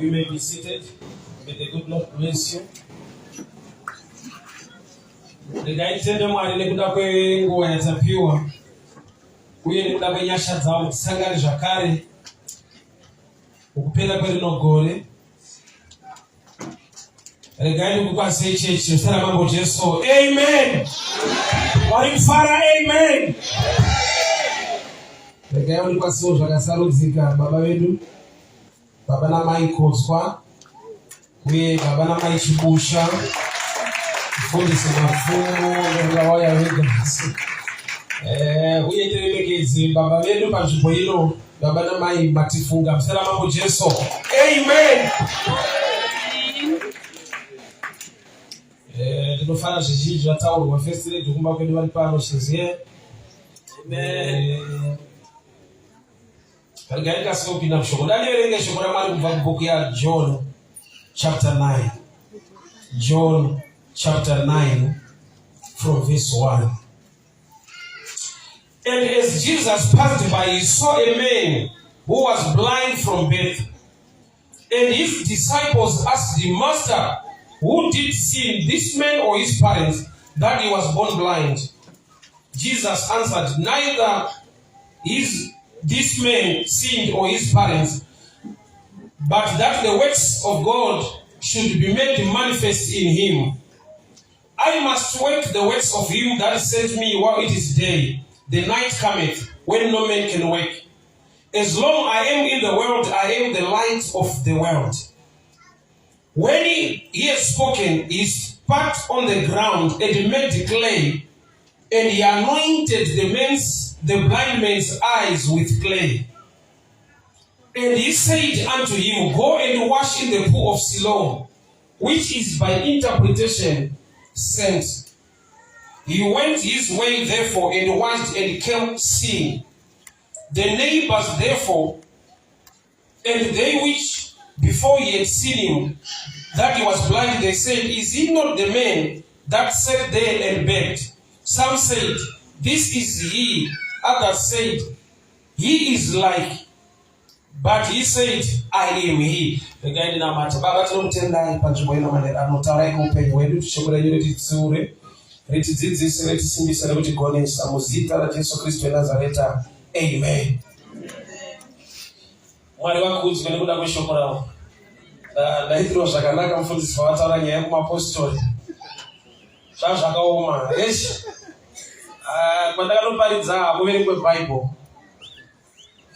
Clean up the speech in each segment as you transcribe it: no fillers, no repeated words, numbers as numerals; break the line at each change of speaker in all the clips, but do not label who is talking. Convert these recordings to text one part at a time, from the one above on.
You may be seated. May the good Lord bless you. Regai titende Mwari nekuda kwenguva yatapiwa uye nekuda kwenyasha dzavo tisangane zvakare mukupera kwerino gore. Regai ndikukwazisei chechi nezita raMambo Jesu. Amen. Vari kufara amen. Regai ndikwazisewo zvakasarudzika baba vedu baba namai Kotswa uye baba namai Chibusha mufundisi Mapfumo ndofunga vauya vega nhasi. Eh, uye tiremekedze baba vedu panzvimbo ino baba namai Matifunga muzita raMambo Jesu. Amen. Eh, ndinofara zvizhinji zvataurwa first lady kumba kwedu vari pano she's here. Amen. Eh, Regai ndikasike kupinda mushoko. Ndandiverenge shoko raMwari kubva kubhuku yaJohn chapter 9. John chapter 9 from verse 1. And as Jesus passed by, he saw a man who was blind from birth. And his disciples asked him, Master, who did sin, this man or his parents, that he was born blind? Jesus answered, Neither is this man sinned or his parents, but that the works of God should be made manifest in him. I must work the works of him that sent me while it is day. The night cometh when no man can work. As long I am in the world, I am the light of the world. When he, he had spoken, he spat on the ground and made clay, and he anointed the man's, the blind man's eyes with clay. And he said unto him, Go and wash in the pool of Siloam, which is by interpretation sent. He went his way therefore and washed and came seeing. The neighbors therefore and they which before he had seen him that he was blind, they said, Is he not the man that sat there and begged? Some said, This is he. Others said, He is like. But he said, I am he. Regai ndinamate. Baba tinokutendai panzvimbo ino manheru ano. Taurai kuupenyu hwedu, shoko renyu rititsiure, ritidzidzise, retisimbise nekutigonesa. Muzita raJesu Kristu weNazareta. Amen. Mwari vakudzwe nekuda kweshoko ravo. Ndaitirwa zvakanaka mufundisi pavataura nyaya yekumapostori. Zvava zvakaoma. Eish. Ah, kwandakanoparidza hakuverengwe Bible.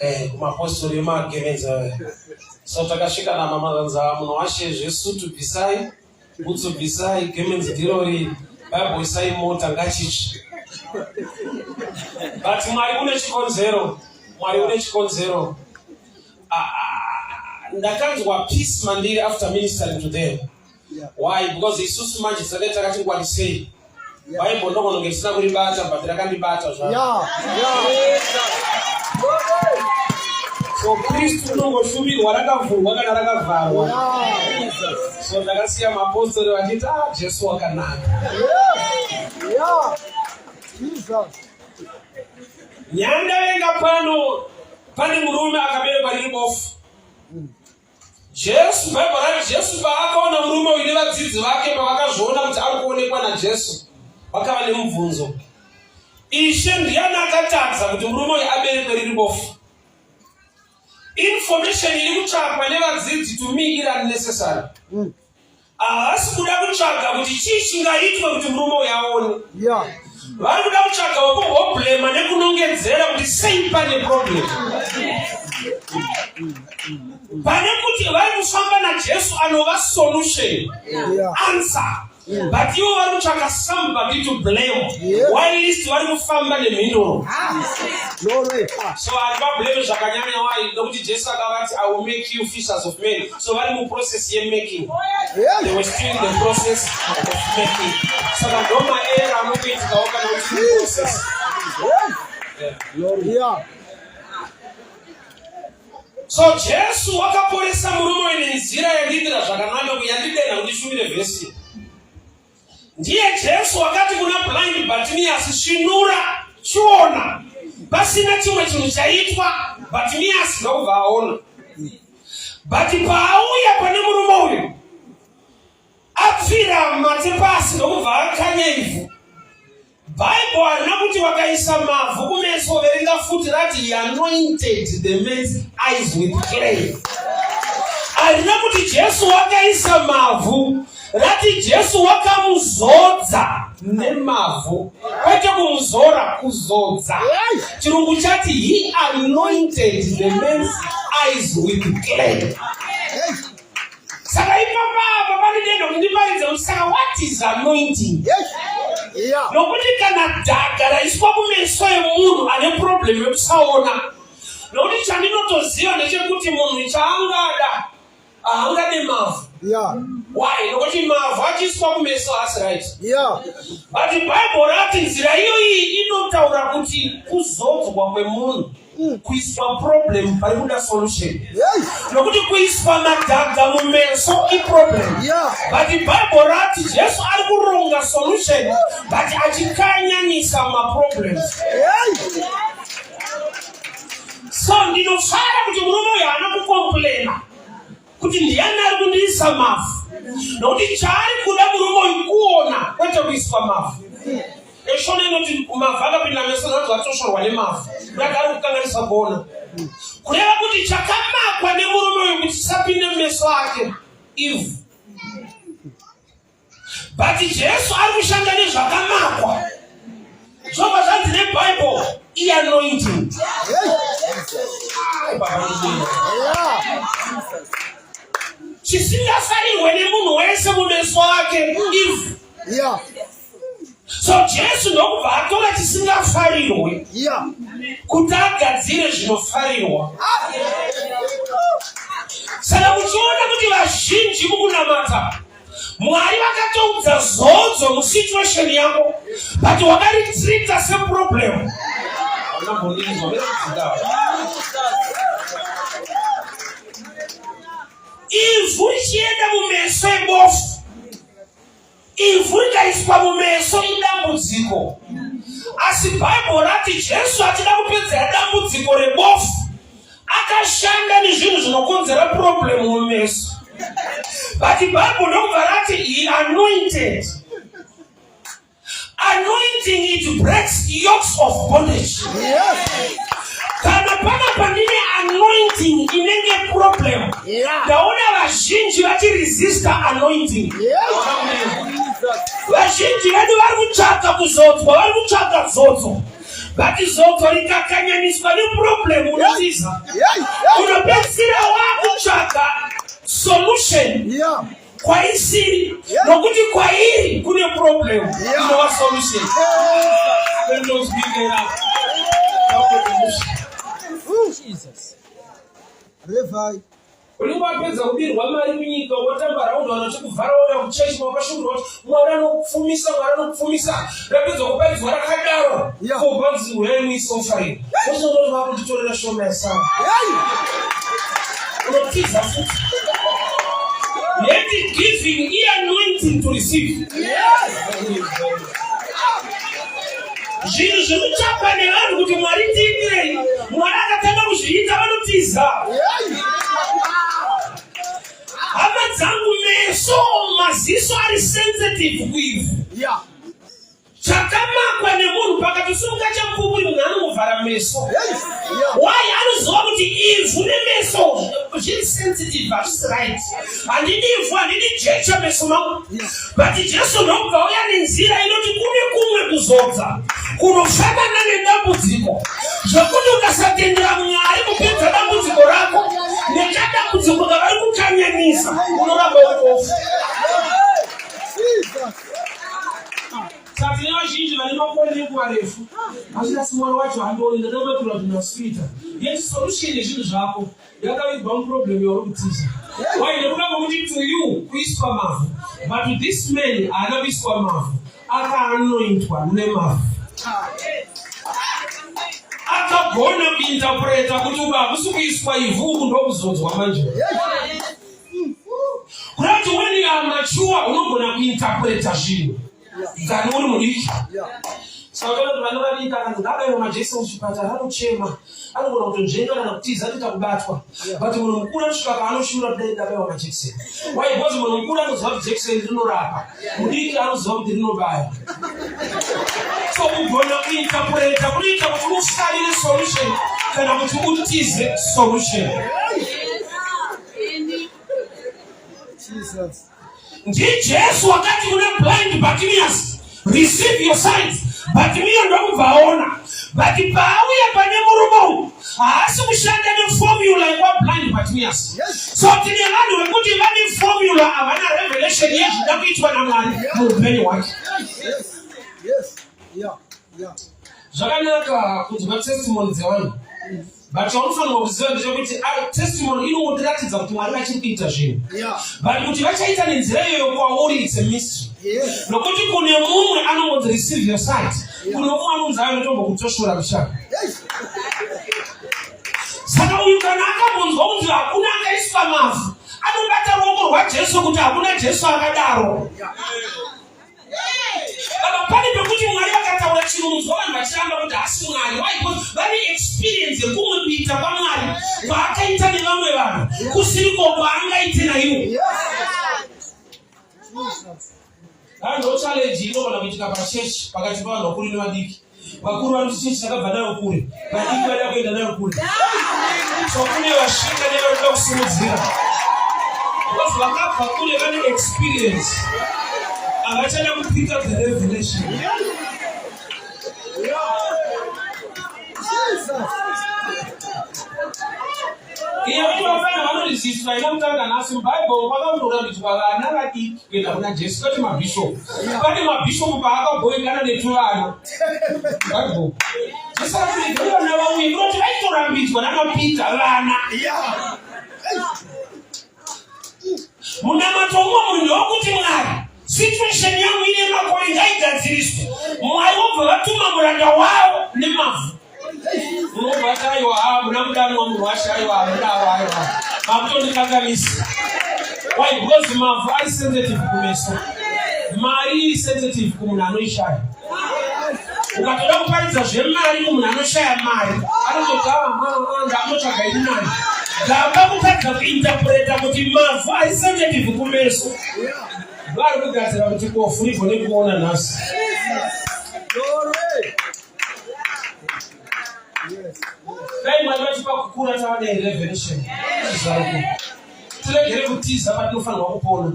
Eh, kumapostori emagemenzi so takasvika namama zanza munhu washe zvesutu bvisai butsu bvisai gemenzi ndirori bible isai mota ngachitsve but mwari une chikonzero mwari une chikonzero ah, ah, ndakanzwa peace mandiri after ministering to them why because isusu manje tisati takati ngwarisei bible ndogona kunge tisina kuribata but rakandibata zva so kristu unongoshumirwa rakavhurwa kana rakavharwa so ndakasiya mapostori vachiti ah jesu wakanaka nyandavenga pano pane murume akaberekwa riri bofu Jesu, Bhaibheri rati Jesu paakaona murume uyu nevadzidzi vake pavakazviona kuti ari kuonekwa naJesu, vakava nemubvunzo. Ishe ndiani akatadza kuti murume uyu aberekwe riri bofu? Information iri kutsvakwa nevadzidzi to me iri unnecessary. Havasi kuda kutsvaga kuti chii chingaitwe kuti murume uyu aone. Vari kuda kutsvaga wekuhoblema nekunongedzera kuti sei pane problem. Pane kuti vari kufamba naJesu anova solution, answer. But ivo vari kutsvaka somebody to blame while least vari kufamba nemhinduro. So handivablame zvakanyanya why nokuti Jesu akavati I will make you fishers of men. So vari muprocess yemaking. They were still in the process of making. Saka ndo maera anokuitikawo kana uchiri muprocess. Yeah. So Jesu wakaporesa murume uyu nenzira yandiitira zvakanaka yandidena kuti ishumire vhesi. Ndiye Jesu wakati kuna blind Bartimaeus, svinura, chiona. Pasina chimwe chinhu chaitwa, Bartimaeus ndokubva aona. But paauya pane murume uyu, apfira mate pasi ndokubva akanya ivhu. Bible harina kuti vakaisa mavhu kumeso, verenga futi rati he anointed the man's eyes with clay. Harina kuti Jesu wakaisa mavhu, rati Jesu wakamuzodza nemavhu, kwete kumuzora, kuzodza. Chirungu chati he anointed the man's eyes with clay. Saka ipapa apa pane denda kuti ndiparidze kuti saka what is anointing? Nokuti kana dhaga raiswa kumeso emunhu ane problem yekusaona, nokuti chandinotoziva ndechekuti munhu chaangada haangade mavhu. Why? Nokuti mavhu achiiswa kumeso haasi right. But Bible rati nzira iyoyi inotaura kuti kuzodzwa kwemunhu kuiswa problem pari kuda solution nokuti kuiswa madhaga mumeso iproblem but Bible rati Jesu ari kuronga solution but achikanyanisa maproblems. So ndinofara kuti murume uyu haana kucomplaina kuti ndiani ari kundiisa mavhu, nokuti chaari kuda murume uyu kuona kwete kuiswa mavhu. Eshona inoti mavhu akapinda meso zanzi vatoshorwa nemavhu, kurati ari kukanganisa kuona. Kureva kuti chakamakwa nemurume uyu kuti chisapinde mumeso ake ivhu. But Jesu ari kushanda nezvakamakwa. Zvobva zvanzi neBible ianointing. Chisingafarirwe nemunhu wese mumeso ake ivhu. So Jesu ndokubva atora chisingafarirwe kuti agadzire zvinofarirwa. Saka muchiona kuti vazhinji mukunamata Mwari vakatoudza zodzo musituation yako, but wakaritreata seproblem. Ivhu richienda mumeso ebofu, ivhu rikaiswa mumeso idambudziko. Asi Bible rati Jesu achida kupedzera dambudziko rebofu akashanda nezvinhu zvinokonzera problem mumeso. But Bible ndokubva rati he anointed. Anointing, it breaks yokes of bondage. Kana panapa ndine anointing inenge problem, ndaona vazhinji vachiresista anointing. Vazhinji vedu vari kutsvaka kuzodzwa, vari kutsvaka zodzo, but zodzo rikakanyaniswa neproblem unotiza, unopedzisira wakutsvaka solution kwaisiri, nokuti kwairi kune problem inova solution.
Jesus. Revai.
Unenge wapedza kubirwa mari munyika, wotamba raundi, vanhu vachikuvhara, wouya kuchechi makashungurwa kuti Mwari anokupfumisa, Mwari anokupfumisa. Rapedza kuparidzwa rakadaro, kobvanzi uyai muise offering, wozonoti vakunditorera shoma yasara, unotiza futi. Yet giving i-anointing to receive. Zvinhu zviri kutsvakwa nevanhu kuti Mwari tiitirei, Mwari akatanga kuzviita vanotiza. Hama dzangu, meso maziso ari sensitive kuivhu. Chakamakwa nemunhu pakatosimuka chamupupuri, munhu anongovhara meso. Why? Anoziva kuti ivhu nemeso zviri sensitive, hazvisi right. Handidi ivhu, handidi jecha meso mangu. But Jesu ndokubva uya nenzira inoti kune kumwe kuzodza kunofanana nedambudziko, zvekuti ukasatendera Mwari kupedza dambudziko rako nechadambudziko kavari kukanyanisa, unoramba uri bofu. Saka tine vazhinji vane makore nenguva refu asi Mwari wacho handioni, ndakamatirwa kuti ndaswita. Yet solution yezvinhu zvako yakavigwa muproblem yauri kutiza. Why? Nekuda kwekuti to you kuiswa mavhu, but to this man haana kuiswa mavhu, akaanointwa nemavhu. Akagona kuinterpreta kuti uku hakusi kuiswa ivhu, uku ndokuzodzwa manje. Kureva kuti when you are mature unogona kuinterpreta zvinhu. Than uri mudiki. Saka unoona kuti vana vadiki akanzi ngaabaiwe majekiseni kuchipatara anochema, anogona kutonzvenga kana kutiza atoita kubatwa. But munhu mukuru anosvika paanoshura kuti dai ndabaiwa majekiseni. Why? Because munhu mukuru anoziva kuti jekiseni rinorapa, mudiki anoziva kuti rinobaya. So kugona kuinterpreta kunoita kuti ufarire solution kana kuti utize solution.
Jesus.
NdiJesu wakati kuna blind Bartimaeus, receive your sight. Bartimaeus ndokubva aona. But paauya pane murume uyu haasi kushanda neformula yekwa blind Bartimaeus.
Yes.
So tine vanhu vekuti vane formula havana revelation yezvida kuitwa naMwari muupenyu hwake.
Yes. Yes. Yeah. Yeah.
Zvakanaka kunzwa testimony dzevanhu. But chaunofanirwa kuziva ndechekuti ah, testimony inongotiratidza kuti Mwari vachiri kuita zvinhu. But kuti vachaita nenzira iyoyo kwauri it's a mystery. Nokuti kune mumwe anongonzi receive your sight. Kune mumwe anonzi anotombokutoshora kushaka. Saka uyu kana akambonzwa kunzi hakuna akaiswa mavhu, anobata ruoko rwaJesu kuti hakuna Jesu akadaro. Baba, pane pekuti Mwari vakataura chinhu munzwa vanhu vachiramba kuti haasi Mwari. Why? Because vane experience yekumwe kuita kwaMwari kwaakaita nevamwe vanhu kusiriko kwaangaite naiwo. Ndo challenge inogona kuitika pachechi pakati pavanhu vakuru nevadiki. Vakuru vanoti chechi takabva nayo kure, vadiki vada kuenda nayo kure. So kune vasvika nevanoda kusimudzira because vakabva kure vane experience, havachada kupick up the revelation. Iye kuti vafana vanoriziswa haina kutanga nhasi muBhaibheri pakangorambidzwa vana vadiki kuenda kuna Jesu kwete mabhishopu. Pane mabhishopu paakabhoikana netuvana. Bhaibheri. Jesu akati regai vana vauye kunoti vaitorambidzwa nanaPita vana. Munamato umwe munhu ndewokuti Mwari situation yangu ine makore ngaigadziriswe. Mwari wobva vatuma muranda wavo nemavhu. Unobva ati aiwa hamuna mudanwa munhu washe aiwa hamudaro aiwa makutondikanganisa. Why? Because mavhu ari sensitive kumeso. Mari iri sensitive kumunhu anoishaya. Ukatoda kuparidza zvemari kumunhu anoshaya mari anototi ah, ah, ah, ndakutotsvaga iri nani. Gamba kutadza kuinterpreta kuti mavhu ari sensitive kumeso. Vari kugadzira kuti bofu rigone kuona nhasi. Dai Mwari vatipa kukura tava nerevelation chizaruko. Tiregere kutiza patinofanirwa kupona.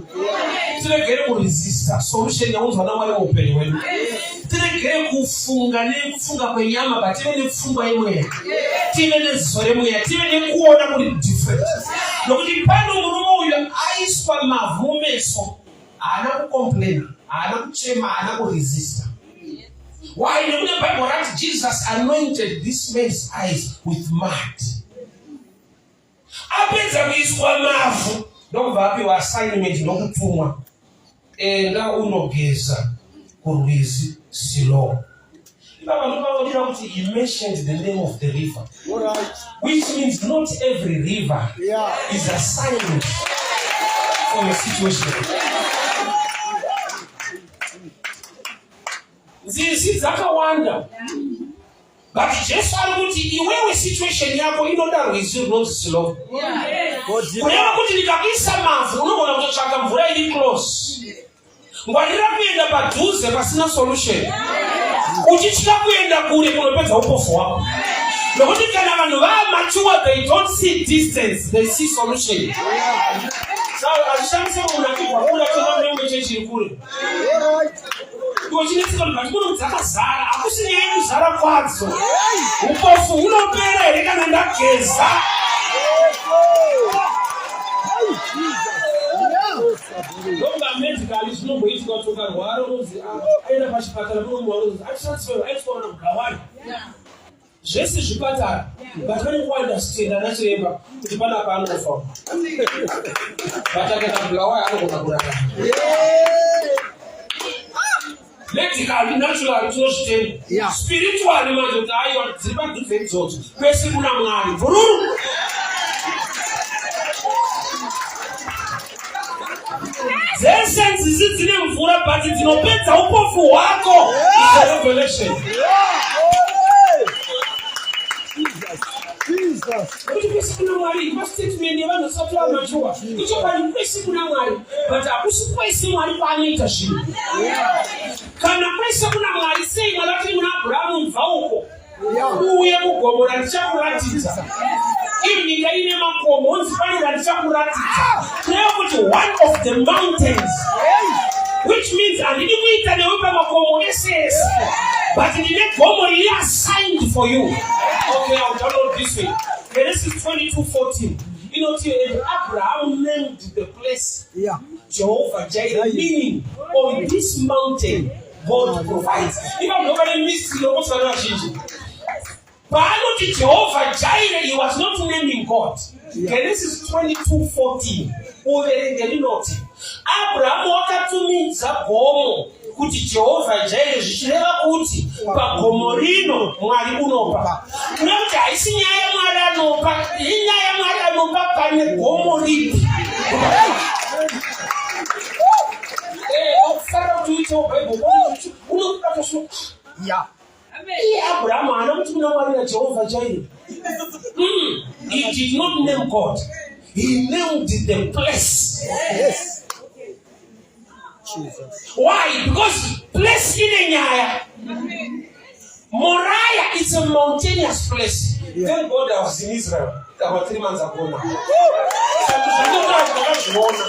Tiregere kuresista solution yaunzwa naMwari muupenyu hwedu. Tiregere kufunga nekufunga kwenyama but tive nepfungwa yemweya. Tive neziso remweya, tive nekuona kuri different. Nokuti pano murume uyu aiswa mavhu mumeso haana kucomplaina, haana kuchema, haana kuresista. Why? Nekuti Bible rati Jesus anointed this man's eyes with mud. Apedza kuiswa mavhu ndokubva apiwa assignment ndokutumwa, enda unogeza kurwizi Siloa. Ipapa ndopaonera kuti he mentioned the name of the river.
Alright.
Which means not every river is assigned for your situation. Nzizi dzakawanda. But Jesu ari kuti iwewe situation yako inoda rwizi runonzi Siloa. Kureva kuti ndikakuisa mavhu unogona kutotsvaka mvura iri close. Ngwarira kuenda padhuze pasina solution. Uchitya kuenda kure kunopedza upofu hwako. Nokuti kana vanhu vamature they don't see distance, they see solution. So hazvishamise munhu achibva kure achienda kune imwe chechi iri kure. Iwe chinetseka kuti kuno dzakazara, hakusi nyaya yekuzara kwadzo. Upofu hunopera here kana ndageza? Ndonga medically zvinomboitika kuti ukarwara unonzi ah, aenda pachipatara munomuwa unonzi achitransfer aitwa vana Bulawayo. Zvese zvipatara but vane kuunderstand ana chiremba kuti panapa anofa. But akaenda Bulawayo anogona kurarama. Medically, naturally tinozvitenda. Spiritually manje kuti aiwa dziri padhuze idzodzo kwese kuna Mwari. Bvururu. Dzese Kwese nzizi dzine mvura but dzinopedza upofu hwako. Is a revelation. Kuti kwese kuna Mwari, mastatement evanhu vasati vamachuwa. Ichokwadi kwese kuna Mwari, but hakusi kwese Mwari kwaanoita zvinhu. Kana kwese kuna Mwari, sei Mwari atiri muna Abrahamu mva uko? Uuye mugomo randichakuratidza. Iri nyika ine makomo, onzi pane randichakuratidza. Kureva kuti one of the mountains, which means handidi kuita newe pamakomo ese ese, but ndine gomo riri assigned for you. Okay, I'll download this way. Genesis 22:14 inoti, and Abraham named the place Jehovah Jireh, meaning on this mountain God provides. Ipapo ndo pane mystery yokuti vanhu vazhinji paanoti Jehovah Jireh, he was not naming God. Genesis 22:14 uverenge rinoti Abrahamu wakatumidza gomo kuti Jehovah Jireh, zvichireva kuti pagomo rino Mwari unopa. Kureva kuti haisi nyaya yaMwari anopa, inyaya yaMwari anopa pane gomo ripi. Okufarira kuti uitewo Bible unokuda kusu. Iye Abrahamu haana kuti kuna Mwari naJehovha Jireh. He did not name God. He named the place.
Yes. Jesus.
Why? Because place ine nyaya. Moriah is a mountainous place. Thank God I was in Israel about 3 months ago now. Saka zvandinotaura ndakazviona.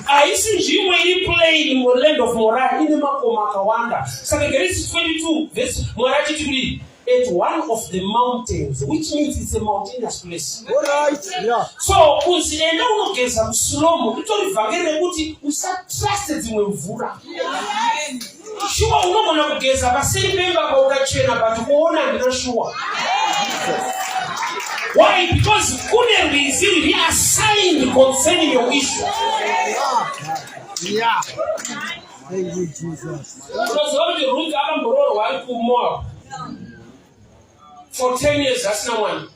Haisi nzvimbo iri plain muland of Moriah, ine makomo akawanda. Saka Genesis 22 verse Mwari achiti kudii? At one of the mountains, which means it's a mountainous place.
All right. Yeah.
So kunzi enda unogeza kuSilomu ritori vhangeri rekuti usatruste dzimwe mvura. Shuwa unogona kugeza paseri pemba paukachena, but kuona handina shuwa. Why? Because kune rwizi riri assigned concerning your issue.
Yeah. Thank you, Jesus.
Unoziva kuti Ruth akamboroorwa ari kuMoab for 10 years asina mwana.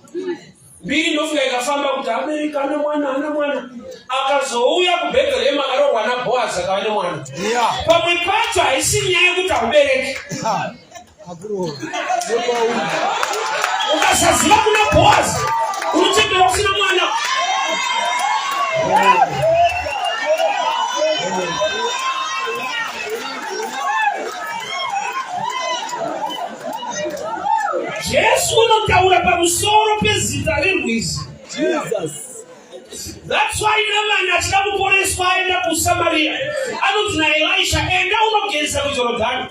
Mbiri ndofunga ikafamba kuti abereka ana mwana, ana mwana. Akazouya kuBethlehem akaroorwa naBoaz akava nemwana. Pamwe pacho haisi nyaya yekuti haubereki. Ukasaziva kuna Boaz unochembera usina mwana. Jesu unotaura pamusoro pezita rerwizi.
Jesus.
That's why Naaman achida kuporeswa aenda kuSamaria. Anonzi naElisha, enda unogeza kuJorodhani.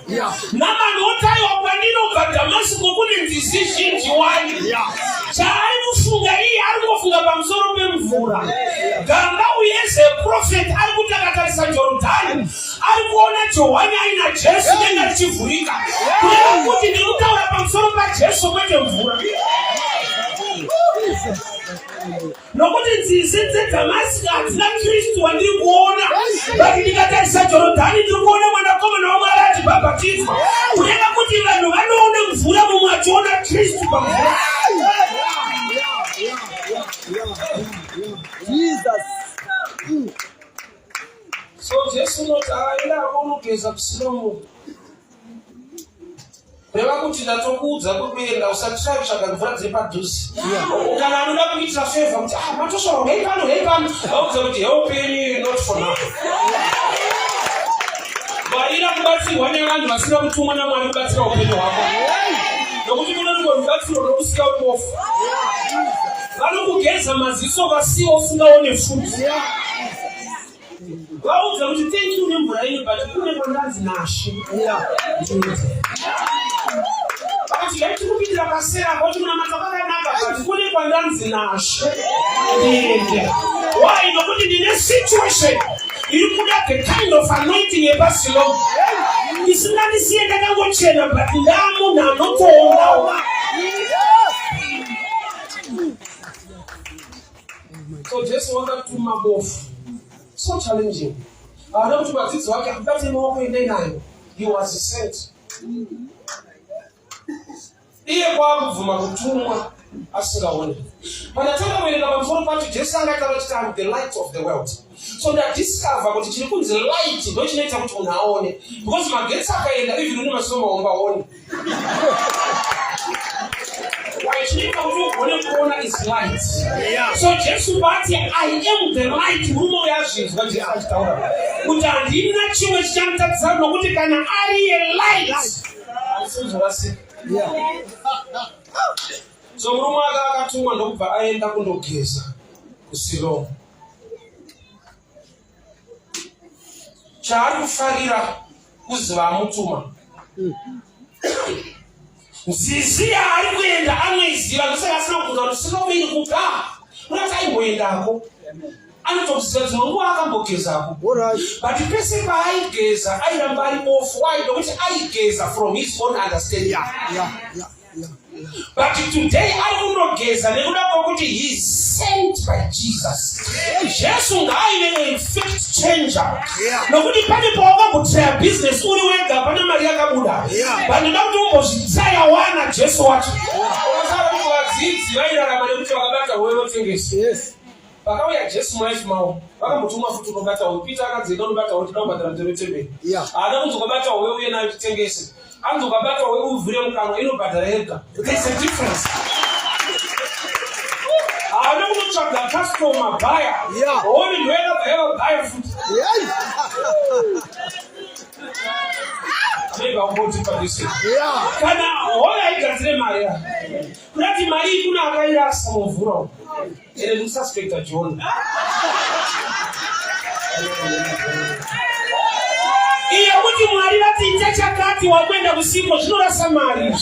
Naaman otaiwa kwandinobva Damasiko kune nzizi zhinji wani. Chaari kufunga iye ari kungofunga pamusoro pemvura. Gamba uye as a prophet ari kuti akatarisa Jorodhani ari kuona Johani aina Jesu denga richivhurika. Kureva kuti ndiri kutaura pamusoro paJesu kwete mvura. Nokuti nzizi dzeDhamasiko hadzina Kristu wandiri kuona, but ndikatarisa Jorodhani ndiri kuona mwanakomana waMwari achibhabhatidzwa. Kureva kuti vanhu vanoona mvura mumwe achiona Kristu pamvura.
Jesus.
So Jesu unoti aenda akonogeza kuSilomu. Reva kuti ndatokuudza kwekuenda, usatry kutsvaga mvura dziri padhuze. Kana anoda kuitira favor kuti ah matosvora hei pano hei pano, vaudza kuti help yenyu not for now. Ngwarira kubatsirwa nevanhu vasina kutumwa naMwari kubatsira upenyu hwako. Nokuti kune rumwe rubatsiro rwokusika upofu. Vanokugeza maziso vasiwa usingaone futi. Vaudza kuti thank you nemvura yenyu, but kune kwandanzi nashe. Vakati ngai tikupindira pasera kuti munamata kwakanaka, but kune kwandanzi nashe. Ndiende. Why? Nokuti ndine situation iri kuda the kind of anointing yepaSilomu. Isingandisiye ndakangochena, but ndamunhu anotoonawo. So Jesu wakatuma bofu. So challenging. Haana kuti vadzidzi vake akubate maoko endai nayo. He was sent. Iye kwaakubvuma kutumwa asingaoni. Pandatanga kuverenga pamusoro pacho, Jesu anga ataura achiti am the light of the world. So ndadiscover kuti chiri kunzi light ndo chinoita kuti munhu aone, because magetsi akaenda even une maziso mahombe aone. Chinoita kuti ugone kuona is light. So Jesu paati I am the light, murume uyo azvinzwa Jesu achitaura kuti handina chimwe chichanditadzisa nokuti kana ari yelight handisizorasika. So murume aka akatumwa ndokubva aenda kundogeza kuSilomu. Chaari kufarira kuziva amutuma. Nzizi yaari kuenda anoiziva, ndosaka asina kubvunza kuti Silomu iri kuga. Unati aimboendako. Anotoziva dzimwe nguva akambogezako. But pese paaigeza airamba ari bofu. Why? Nokuti aigeza from his own understanding. But today ari kunogeza nekuda kwekuti he is sent by Jesus. Jesu ngaaive a fact changer. Nokuti pane pawakambotraya business uri wega pane mari yakabuda. But ndoda kuti umbozvitraya wana Jesu wacho. Unosara kuti vadzidzi vairarama nekuti vakabata hove votengesa. Pakauya Jesu mulife mavo vakambotumwa futi unobata hove. Peter akanzi enda unobata hove tinoda kubhadhara mutero wetemberi. Haana kunzi ukabata hove uye nayo titengese. Anzi ukabata hove uvhure mukanwa inobhadhara yega. There's a difference. Haana kunotsvaga customer buyer. Hove ndiyo yakabva yava buyer futi. Maybe I'll this. Kana hove haigadzire mari ya. Kurati mari iyi kuna akairasa mumvura umu. Ende ndikususpecta John. Iye kuti Mwari vati ita chakati wakuenda kusiko zvinorasa mari izvi.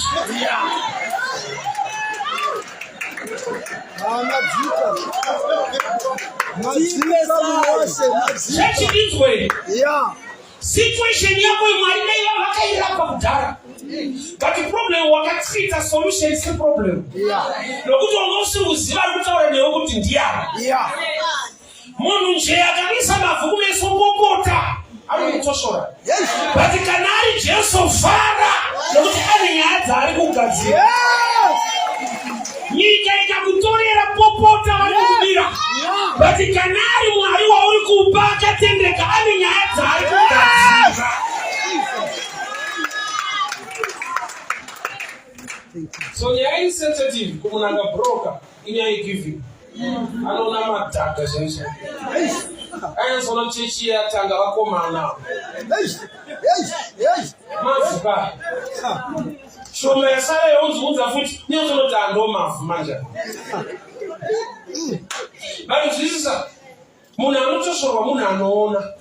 Chechi ndinzwe. Situation yako Mwari dai vakairapa kudhara. But problem wakatreata solution seproblem. Nokuti wanga usiri kuziva ari kutaura newe kuti ndiyani. Munhu nje akamisa mavhu kumeso popota ari kutoshora. But kana ari Jesu fara nokuti ane nyaya dzaari kugadzira. Nyika ikakutorera popota vari kukubira. But kana ari Mwari wauri kupa akatendeka ane nyaya dzaari kugadzira. So nyaya iri sensitive kumunhu akabroka inyaya yegiving. Anoona madhaga chaizvo. Anyatsoona chechi yatanga vakomana. Mavhu ka. Shoma yasara yaunziudza futi nyatsoona ando mavhu manje. Vanozwisisa munhu anotoshorwa munhu anoona.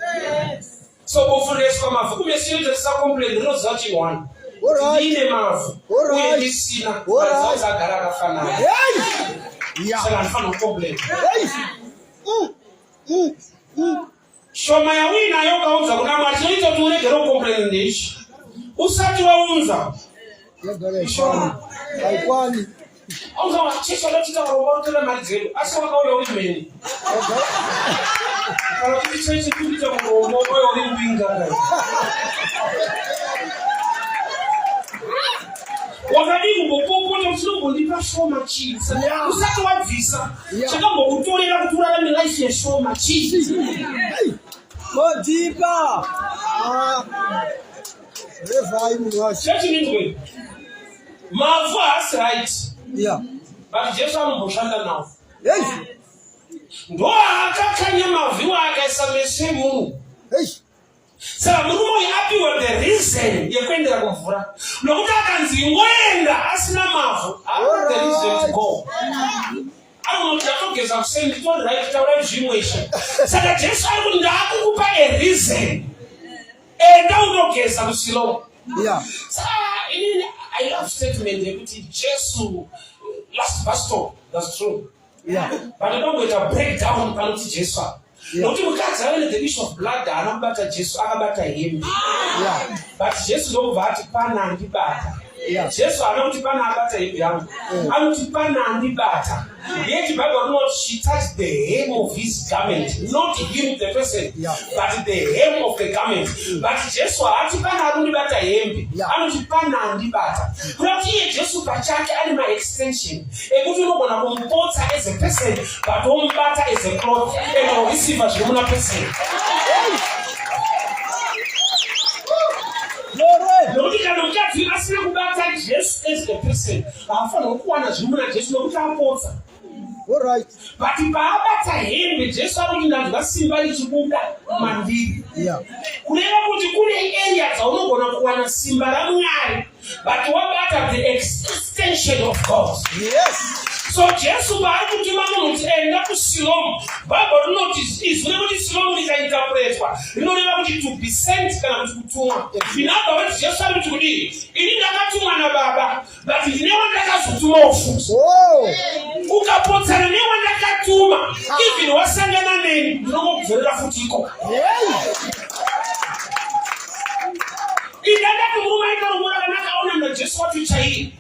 So kufureswa mavhu kumeso inoita tisacomplain rinoziva chinhu one. Ndine mavhu uye ndisina maziva agara akafanana. Saka handifanira kucomplain. Shoma yauinayo ukaunza kuna Mwari chinoita kuti uregere kucomplain ndeichi. Usati waunza ishoma.
Haikwani.
Auza wachechi vanotiita varombo vanotora mari dzedu asi wakauya uri mheni. Kana kuti chechi kuita murombo wakauya uri mbinga kai. Wakadii kumbopopota uchinombondipa shoma chii? Usati wabvisa chakambokutorera kuti urarame life yeshoma chii?
Modipa. Revai munhu wacho.
Chechi ndinzwe. Mavhu haasi right.
Yeah.
But Jesu anomboshanda nawo.
Hey.
Ndo akakanya mavhu iwo akaisa meso emunhu.
Hey.
Saka murume uyu apiwa the reason yekuendera kumvura. Nokuti akanzi ingoenda asina mavhu. Haana the reason to go. Anoti ndatogeza kuseni nditori right taurai zvimwe izvi. Saka Jesu ari kuti ndaakukupa a reason. Enda unogeza kuSilomu.
Yeah.
Saka inini I love statement yekuti Jesu last bus stop. That's true.
Yeah.
But ndongoita breakdown panoti Jesu apa. Nokuti mukadzi ave nethe issue of blood haana kubata Jesu akabata hembe.
Yeah.
But Jesu ndokubva ati pana andibata.
Yeah.
Jesu haana kuti pana abata hembe yangu. Anoti pana andibata. Yet Bible rinoti she touched the hem of his garment, not him the person, but the hem of the garment. But Jesu haati pana arundibata hembe, anoti pana andibata. Kuda kuti iye Jesu pachake ane maextension ekuti unogona kumupotsa as a person but womubata as a cloth and woreceiva zviri muna person. Nokuti kana mukadzi asina kubata Jesu as a person, haafanirwa kuwana zviri muna Jesu nokuti apotsa.
Alright.
But paabata hembe Jesu anoti ndanzwa simba richibuda mandiri.
Yeah.
Kureva kuti kune area dzaunogona kuwana simba raMwari but wabata the extension of God.
Yes.
So Jesu paari kutuma munhu kuti enda kuSilomu, Bible rinoti izwi rekuti Silomu rikainterpretwa rinoreva kuti to be sent kana kuti kutumwa. In other words, Jesu ari kuti kudii? Ini ndakatumwa nababa but ndine wandakazotumawo futi.
Oh.
Ukapotsana newandakatuma, even wasangana neni, ndinongokudzorera futi ikoko.
Hey.
Indandati murume aita rombo rakanaka aona naJesu wacho chaiye.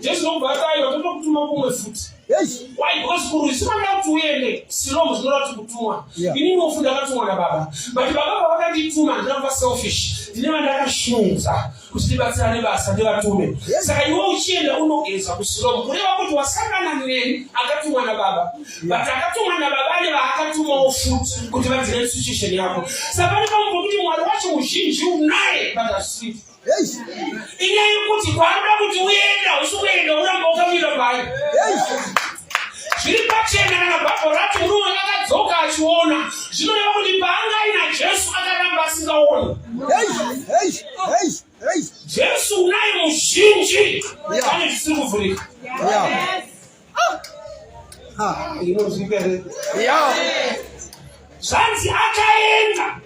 Jesu ndokubva ati aiwa totokutuma kumwe futi.
Hey.
Why? Because kurwizi kwandida kuti uende Silomu zvinoreva kuti kutumwa.
Yeah.
Inini wofu ndakatumwa nababa. But baba pavakandituma handina kuva selfish. Ndine vandakashunza kuti ndibatsirane basa ndivatume.
Yes.
Saka iwe uchienda unogeza kuSilomu kureva kuti wasangana neni akatumwa nababa. But akatumwa nababa ane vaakatumawo futi kuti vadzire situation yako. Saka pane pamwe pokuti Mwari wacho muzhinji unaye but hazvisiri.
Hey.
Inyaya yekuti kwaanoda kuti uende hausi kuenda uramba wakamira payo.
Hey.
Zviri pachena kana Bhaibheri rati murume akadzoka achiona, zvinoreva kuti paanga aina Jesu akaramba asingaoni.
Hey. Hey. Hey. Hey.
Jesu unaye muzhinji
Yeah.
ane zvisiri kuvhurika.
Yeah. Ha.
Inonzwika here?
Yeah.
Zvanzi akaenda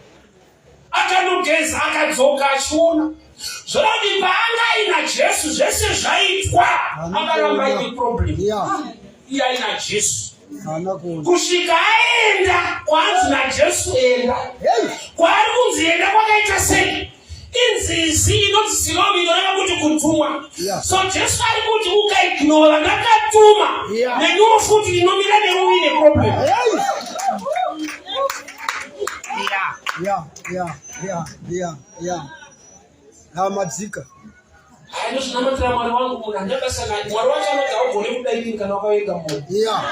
akanogeza akadzoka achiona. Zvoreva kuti paanga aina Jesu zvese zvaitwa akaramba aine problem.
Yeah.
Iye aina Jesu.
Haana kuona.
Kusvika aenda kwanzi naJesu enda.
Hey.
Kwaari kunzi enda kwakaita sei? Inzizi inonzi Silomu inoreva kuti kutumwa.
Yeah.
So Jesu ari kuti ukaignora ndakatuma
Yeah.
neniwo futi ndinomira newe uine problem.
Hey. Yeah. Yeah. Yeah. Yeah. Yeah. Hamadzika.
Hayi ndozvinamatira Mwari wangu munhu handina basa naye. Mwari wacho anoti haugone kuda inini kana wakavenga munhu.
Yeah.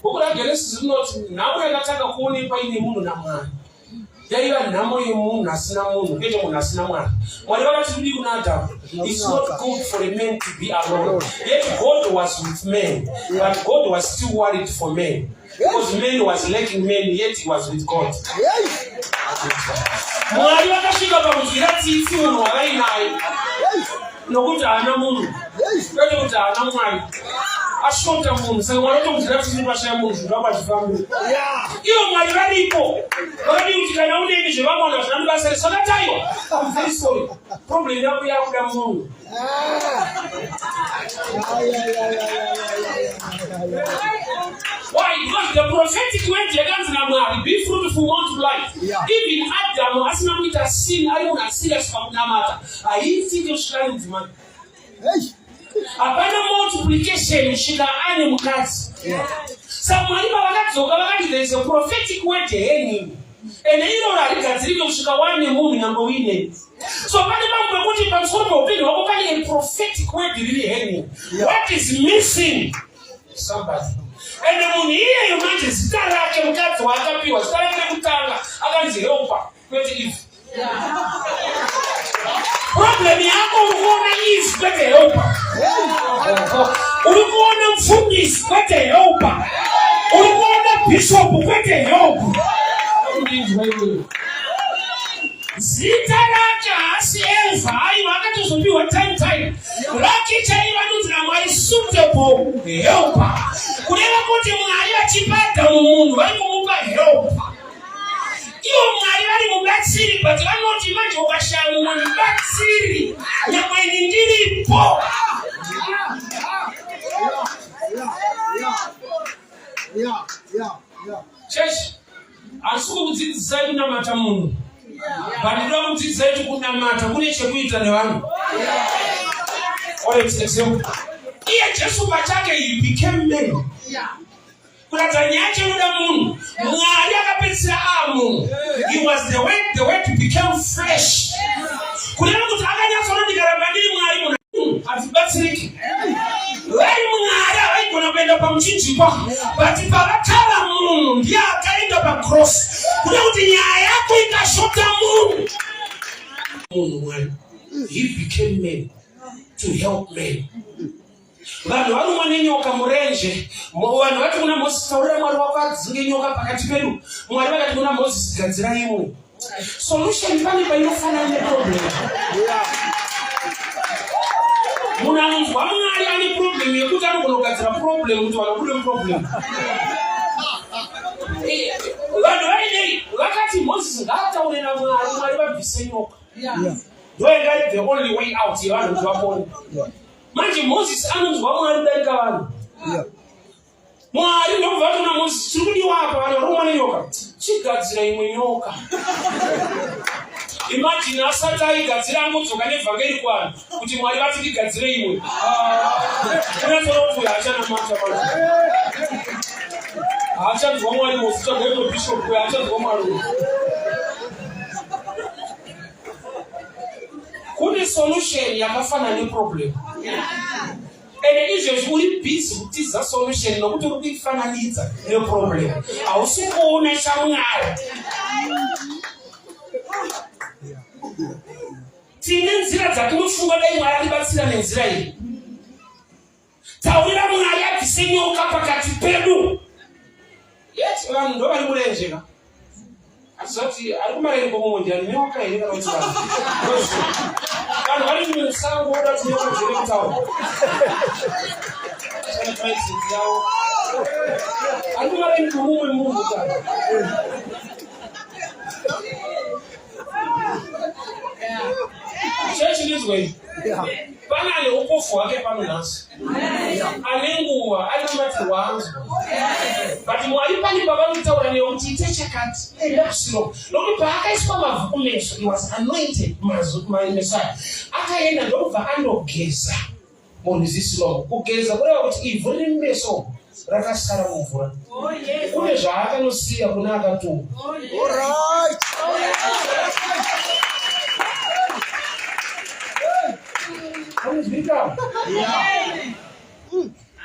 Bhuku raGenesis rinoti nhamo yakatanga kuonekwa ine munhu naMwari yaiva nhamo yemunhu asina munhu kwete munhu asina Mwari. Mwari vakati kudii kuna Adhamu? It's not good for a man to be alone. Yet God was with man, but God was still worried for man. Because man was lacking man, yet he was with God.
Hey.
Mwari vakasvika pakunzwira tsitsi munhu wavainaye
Hey.
nokuti haana munhu
Hey.
kwete kuti haana Mwari. Ashota munhu saka Mwari otokunzwira tsitsi pashaya munhu zvinhu zvako hazvifambi.
Yeah.
Ivo Mwari varipo vakadii kuti kana uneni zvevamwe vanhu hazvina nebasa rese vakati aiwa I'm very sorry problem yako yakuda munhu.
Ah. Yeah, yeah, yeah, yeah, yeah, yeah, yeah, yeah.
Why? Because the prophetic word yakanzi naMwari be fruitful multiply.
Yeah.
Even Adam asina kuita sin ari munhu aserious pakunamata haiitike kusvika ari mudzimai.
Hey.
Hapana multiplication kusvika ane mukadzi.
Yeah.
Saka Mwari pavakadzoka vakati there is a prophetic word hanging. Ende iroro harigadzirike kusvika wane munhu nyangwe uineni. So pane pamwe pekuti pamusoro peupenyu hwako pane a prophetic word riri hanging.
Yeah.
What is missing? Somebody. Ende munhu iyeyo manje zita rake mukadzi waakapiwa zita rake rekutanga akanzi Helper kwete Eve. Problem yako uri kuona Eve kwete Helper.
Hey.
Uri kuona mufundisi kwete Helper. Uri kuona bishop kwete Helper. Ndinzwa iwewe. Zita rake haasi Eva, aiwa akatozopiwa time time. Rake chaiva anonzi naMwari suitable helper. Kureva kuti Mwari vachipa Adhamu munhu vari kumupa helper. Ivo Mwari vari mubatsiri but vanoti manje ukashaya mumwe mubatsiri nyangwe ini ndiripo.
Yeah. Yeah. Yeah. Yeah. Yeah.
Church, handisi kukudzidzisai kunamata munhu but ndinoda kudzidzisai kuti kunamata kune chekuita nevanhu. Alright, example. Jesu pachake he became man. Kuratidza nyaya yacho inoda munhu. Mwari akapedzisira aa munhu. He was the word, the word became flesh. Kureva kuti akanyatsoona ndikaramba ndiri Mwari munhu hatibatsiriki. Vari Mwari havaigona kuenda pamuchinjikwa, but pavakava munhu ndiye akaenda pacross. Kureva kuti nyaya yako ikashota munhu. Munhu Mwari. He became man to help men. Vanhu varumwa nenyoka murenje. Vanhu vati kuna Moses, taurira Mwari wako adzinge nyoka pakati pedu. Mwari vakati kuna Moses, gadzira imwe. Solution pane painofanana neproblem. Munhu anonzwa Mwari ane problem yekuti anogona kugadzira problem kuti vanhu vabude muproblem. Eh, vanhu vaidei vakati Moses ngaataure naMwari, Mwari vabvise nyoka. Ndoyanga iri the only way out yevanhu kuti vapone. Manje Moses anonzwa Mwari kudarika vanhu. Mwari ndokubva vatona Moses, chiri kudiwa apa vanhu vari kumwa nenyoka. Chigadzira imwe nyoka. Imagine asati aigadzira angodzoka nevhangeri kuvanhu kuti Mwari vati ndigadzire imwe. Unatsoona kuti uyu haachanamata manje. Haachanzwa Mwari Moses, tsvaga imwe bishop uyu haachanzwa Mwari uyu. Kune solution yakafanana neproblem. Ende izvezvi uri busy kutiza solution nokuti uri kuifananidza neproblem. Hausi kuona chaMwari. Tine nzira dzatinofunga dai Mwari atibatsira nenzira iyi. Taurira Mwari abvise nyoka pakati pedu. Yet vanhu ndo vari murenje ka. Atizoti ari kumareni komumwe ndiani nyoka here kana kuti vanhu. Vanhu vari musango voda kuti nyoka dziri kutaura. Yavo. Ari kumareni komumwe munhu ka. Chechi ndizwei. Pane ane upofu hwake pano nhasi. Ane nguva ari kubatsirwa anzwa. But Mwari pane pavanotaura newe kuti ite chakati. Enda kusiro. Nokuti paakaiswa mavhu kumeso, he was anointed mameso aya. Akaenda ndokubva andogeza. Murwizi Silomu. Kugeza kureva kuti ivhu riri mumeso rakasara mumvura. Oh, Kune zvaakanosiya kuna akatumwa.
Oh,
Anozvika?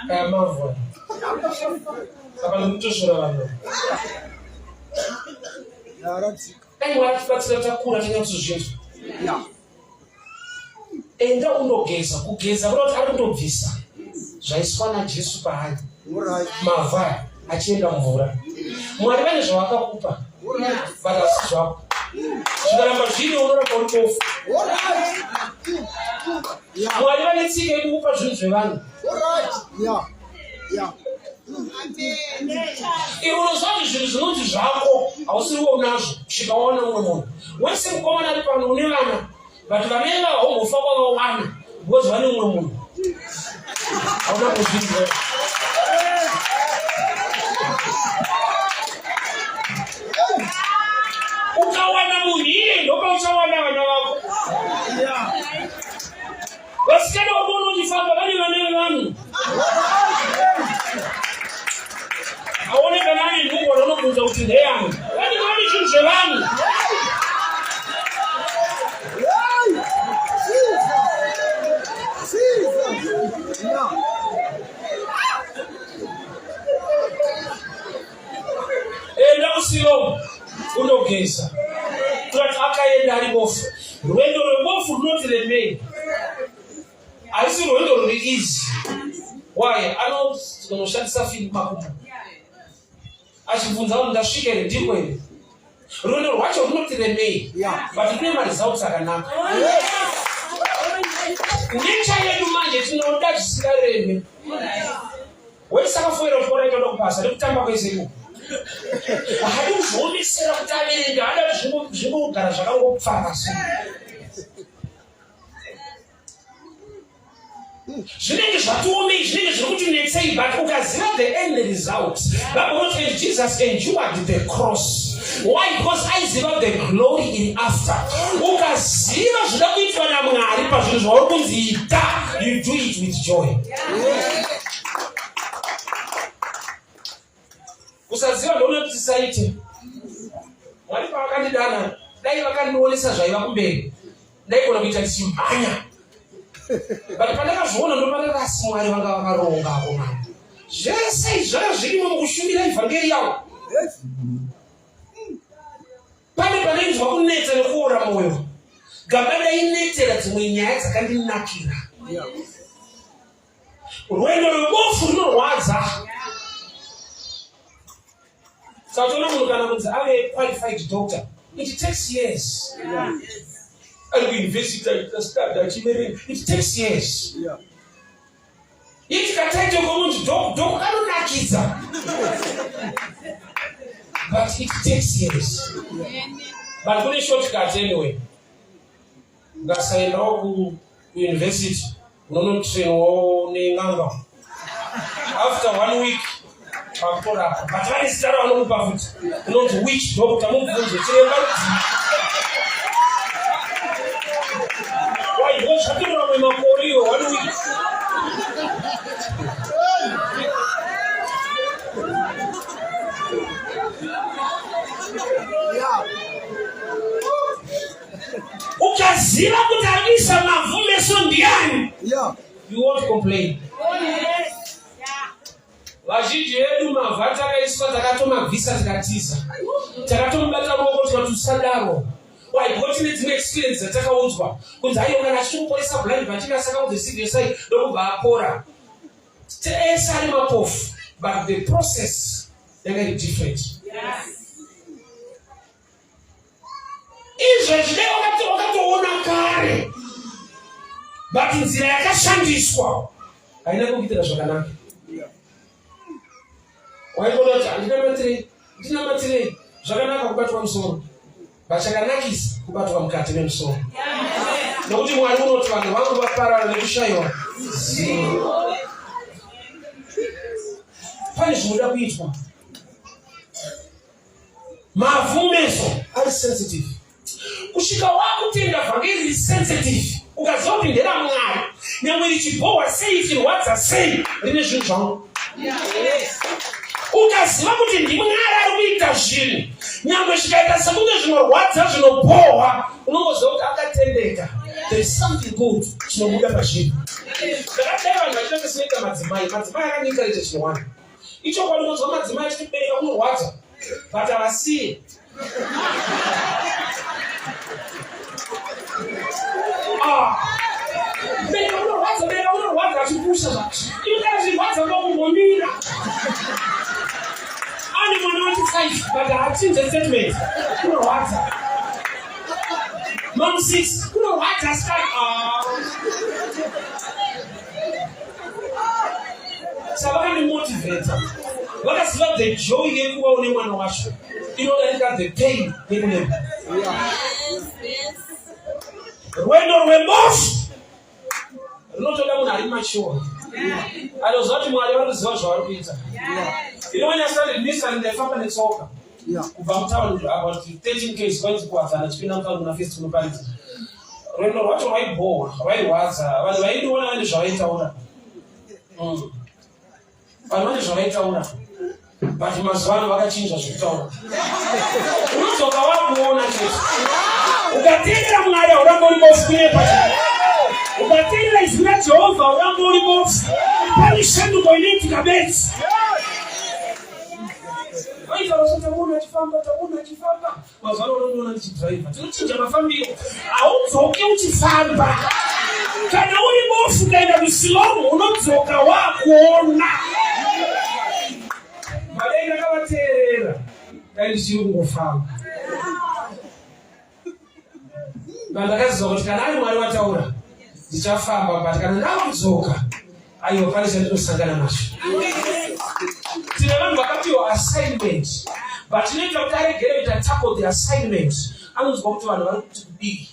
Kaya mavhu. Saka ndikutosvora vanhu. Dai Mwari atibatsira takura tanyatsozvinzwa. Enda unogeza. Kugeza kuda kuti ari kutobvisa zvaiswa naJesu paari, mavhu aya achienda mumvura. Mwari vane zvavakakupa but asi zvako zvikaramba zviri unoramba uri bofu. Mwari vane tsika yekukupa zvinhu zvevanhu. Iwe unoziva kuti zvinhu zvinonzi zvako hausiriwo unazvo kusvika waona mumwe munhu wese. Mukomana ari pano une vana but vana ivava haumbofa kwavawana because vane mumwe munhu hauna kuzvinzwa. Ukawana munhu iye ndopauchawana vana vako. Vasikana vakuona uchifamba vane vana vevanhu. Aone kana ane nhumbu vanobvunza kuti ndeyani. Vanenge vane zvinhu zvevanhu. Enda kuSilomu unogeza. Kurati akaenda ari bofu. Rwendo rwebofu runoti remei. Haisi rwendo ruri easy. Why? Anonoshandisa fini makumbo. Achibvunza vanhu ndasvika here ndiko here. Rwendo rwacho runoti remei. But rune maresults akanaka. Nature yedu manje tinoda zvisingaremi. Wese akafoira kuchikoro aitoda kupasa nekutamba kwese iko. Haadi kuzviomesera kuti averenge, haada kuti zvingogara zvakangopfava so. Zvinenge zvatiomei, zvinenge zviri kuti netsei, but ukaziva the end result. Bible inoti and Jesus endured the cross. Why? Because aiziva the glory iri after. Ukaziva zvinoda kuitwa naMwari pazvinhu zvauri kunzi ita, you do it with joy.
Yeah.
Kusaziva ndoona tisaite. Mwari pavakandidana dai vakandionesa zvaiva kumberi ndaigona kuita ndichimhanya. But pandakazviona ndopandakasi Mwari vanga vakaronga akomana. Zvese izvi zvanga zvirimo mukushumira ivhangeri yavo. Pane panainzwa kunetsa nekuora mwoyo. Gamba ndainetera dzimwe nyaya dzakandinakira. Rwendo rwebofu runorwadza. Saka toona munhu kana kunzi ave qualified doctor, it takes years. Ari kuuniversity achiita study achiverenga, it takes years. Yeah. Iti kataito komunzi dok dok kanonakidza. But it takes years. But kune shortcut anyway. Ukasaendawo kuuniversity unonotrainwawo nen'anga after one week pakutorapa but vane zita ravanokupa futi unonzi witch doctor mubvunze chiremba rudzii why because zvatorora mamwe makore iwe one week. Ukaziva kuti arikuisa mavhu meso ndiani,
Yeah.
you won't complain. Vazhinji vedu mavhu atakaiswa takatomabvisa tikatiza, takatomubata ruoko tikati usadaro. Why? Because tine dzimwe experience dzatakaudzwa kunzi aiwa kana achitomuporesa blind Bartimaeus akaudza severe sight ndokubva apora. Ese ari mapofu but the process yanga iri different. Izvezvi dai wakatoona kare but nzira yakashandiswa haina kukuitira zvakanaka. Waigona kuti handinamatirei, ndinamatirei. Zvakanaka kubatwa musoro but chakanakisa kubatwa mukati memusoro nokuti Mwari unoti vanhu vangu vaparara nekushaiwa zivo. Pane zvinoda kuitwa. Mavhu meso ari sensitive kusvika wakutenda vhangeri riri sensitive ukaziva kuti nderaMwari nyangwe richibhohwa sei richirwadza sei rine zvinhu zvangu. Ukaziva kuti ndiMwari ari kuita zvinhu nyangwe zvikaita sekunge zvinorwadza zvinobhohwa unongoziva kuti akatendeka. There is something good chinobuda pazvinhu. Ndakadai vanhu vachiita sesinoita madzimai. Madzimai akandiencourage chinowanda. Ichokwadi unonzwa madzimai achiti kubereka kunorwadza but havasiye. Ah. Kubereka kunorwadza, bereka kunorwadza achipusha zvacho. Iwe kana zvirwadza ndokumbomira. Ane mwana wachi 5 but haachinje statement. Kunorwadza. Mom 6 kunorwadza asi ah. Saka vakandimotivheta, vakaziva the joy yekuva une mwana wacho inodarika the pain yekurema. Rwendo rwebofu runotoda munhu ari mature anoziva kuti Mwari vari kuziva zvavari kuita. You know when I started ministering ndaifamba netsoka kubva mutown about 13 ks kwainzi kuwadzana chipinda mutown kuna first kunoparidza. Rwendo rwacho rwaibhowa, rwairwadza. Vanhu vaindiona vane zvavaitaura. Vanhu vane zvavaitaura. But mazuva ano vakachinja zvekutaura. Unodzoka wakuona chete. Ukateerera Mwari hauramba uri bofu kunyepa chete. Ukateerera izwi raJehovha hauramba uri bofu. Pane shanduko inoitika bedzi. Vaitaura kuti tamuona achifamba, tamuona achifamba. Mazuva ano unoona ndichidriver, tinochinja mafambiro, haudzoki uchifamba. Kana uri bofu ukaenda kusilomu unodzoka wakuona. Vadai ndakavateerera, dai ndichiri kungofamba. Pandakaziva kuti kana ari Mwari wataura ndichafamba, but kana ndakudzoka aiwa pane chandinosangana nacho. Tine vanhu vakapiwa assignment but inoita kuti aregere kuita tackle the assignment, anonzwa kuti vanhu vari kuti kudii.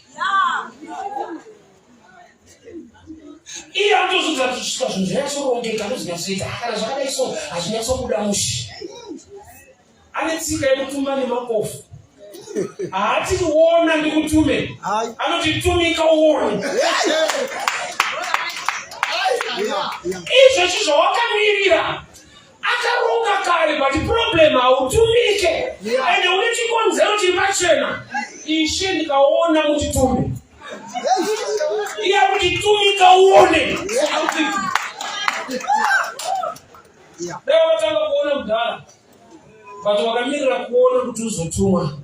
Iye anotozvidza kuti svika zvinhu zvanyatsorongeka ndozvinyatsoita, kana zvakadai so hazvinyatsobuda mushe. Ane tsika yekutuma nemapofu. Haati kuona ndikutume, anoti tumika uone. Izvezvi zvawakamirira Akaronga kare but problem hautumike. Ende une chikonzero chiri pachena. Ishe ndikaona mutitume. Iye akuti tumika uone. Dai wakatanga kuona kudhara but wakamirira kuona kuti uzotumwa.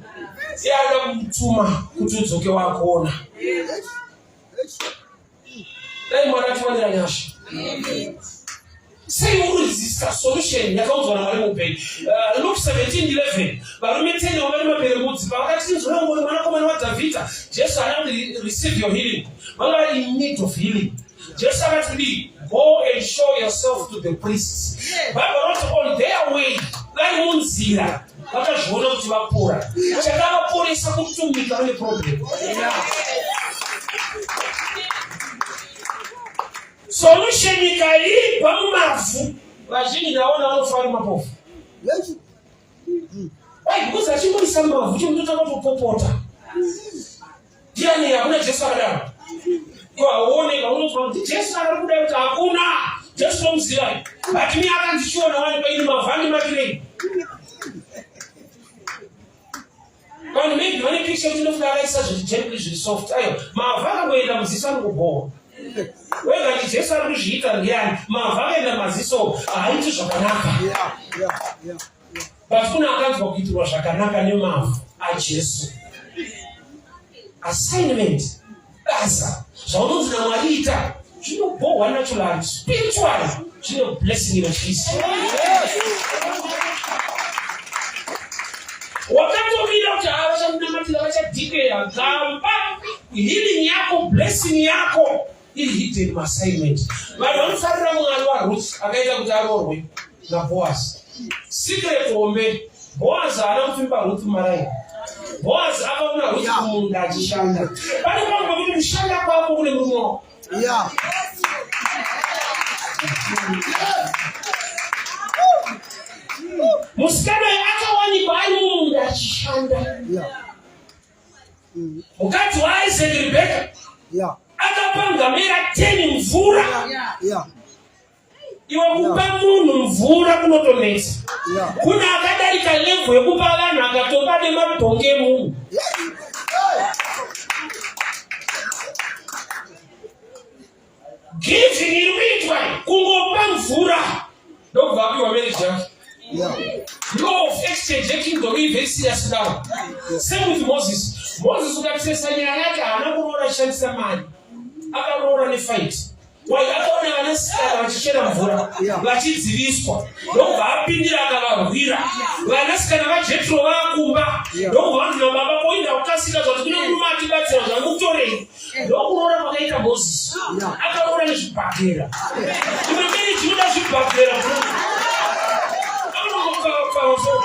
Iye anoda kukutuma kuti udzoke wakuona. Dai Mwari atiwanira nyasha. Sei uri resista solution yakaudzwa naMwari muupenyu? Luke 17:11 varume 10 vanga nemaperembudzi pavakati tinzwira ngoni mwanakomana waDhavhidha, Jesu haana kuti receive your healing, vanga vari in need of healing. Jesu akati kudii? Go and show yourself to the priests. Bible rinoti on their way, vari munzira vakazviona kuti vapora. Chakavaporesa kutumika vane problem. Solution ikaibva mumavhu, vazhinji ndaona vanofa vari mapofu. Why? Because achingoisa mumavhu chimutotanga kutopopota. Ndiani hakuna Jesu akadaro. Iwe hauone kaunonzwa kuti Jesu akari kuda kuti hakuna. Jesu nomuziva. But mi akandichiona wani paini mavhu andimakirei. Vanhu maybe vane picture kuti ndofunga akaisa zviri gently zviri soft. Ayo mavhu akangoenda muziso anongobhowa. Wega kuti Jesu ari kuzviita ndiani? Mavhu akaenda maziso haaiti zvakanaka. But kuna akanzwa kuitirwa zvakanaka nemavhu aJesu. Assignment, basa, zvaunonzi naMwari ita zvinobhohwa naturally, spiritually zvine blessing inotyisa. Wakatomira kuti ava vachamunamatira vachadhikeya gamba healing yako blessing yako iri hidden maassignment. Vanhu vanofarira Mwari waRuth akaita kuti aroorwe naBoaz. Secret hombe, Boaz haana kupfimba Ruth mumaraini. Boaz akaona Ruth kumunda achishanda. Pane pamwe pekuti kushanda kwako kune murume wako. Musikana uyu akawanikwa ari mumunda achishanda. Mukadzi waIsaac Rebecca akapa ngamera 10 mvura. Iwe kupa munhu mvura kunotonetsa. Kuna akadarika level yekupa vanhu akatoba nemadhongi emunhu. Giving iri kuitwa kungopa mvura ndokubva apiwa marriage yake. Law of exchange yekingdom iri very serious now. Same with Moses. Moses ukatisesa nyaya yake haana kuroora achishandisa mari. Akaroora nefight. Why akaona vanasikana vachichera mvura vachidziviswa ndokubva apindira akavarwira vanasikana vaJetro vakumba ndokubva vanzi nababa koinda kukasika zvati kune murume atibatsira zvangutorei ndokuroora kwakaita Moses akaroora nezvibhakera imwe marriage inoda zvibhakera anongopfavapfava so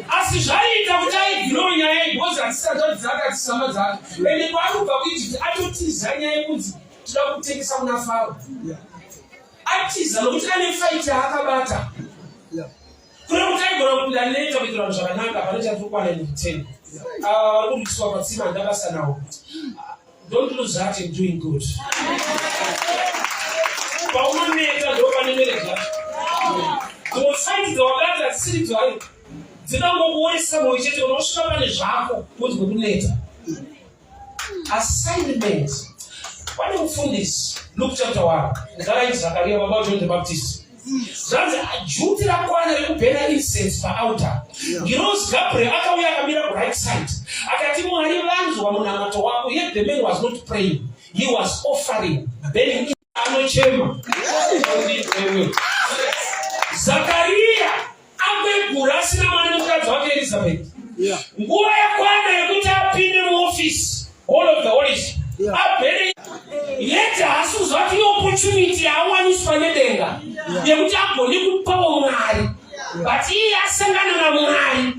Asi zvaiita kuti aignowe nyaya iyi because hatisati dzake hatisama dzake ende kwaari kubva kuEgypt atotiza nyaya yekunzi tinoda kutengesa kuna Faro. Atiza nokuti ane fight yaakabata. Kune kuti aigona kupinda neta kuitira vanhu zvakanaka pane chatiri kuwana in return. Ava vari kurwiswa patsima handina basa nawo. Don't lose heart in doing good. Paunoneta ndo pane marriage yacho. Dzimwe fight dzawakati hadzisiri dzayo. Dzingangokuoresa mwoyo chete unosvika pane zvako wonzwa kuneta. Assignment. Pane mufundisi Luke chapter 1. Zarainzi Zakaria baba John the Baptist. Zvanzi duty rakwana rekubhena incense paaltar. Ngirozi Gabriel akauya akamira ku right side. Akati Mwari vanzwa munamato wako. Yet the man was not praying. He was offering. Burning anochema. Zakaria akwegura asina mwana nemukadzi wake Elizabeth. Nguva yakwana yekuti apinde muoffice Hall of the Holies. Abhene yet haasi kuziva kuti iopportunity yaawaniswa nedenga yekuti agone kupawo Mwari. But iye asangana naMwari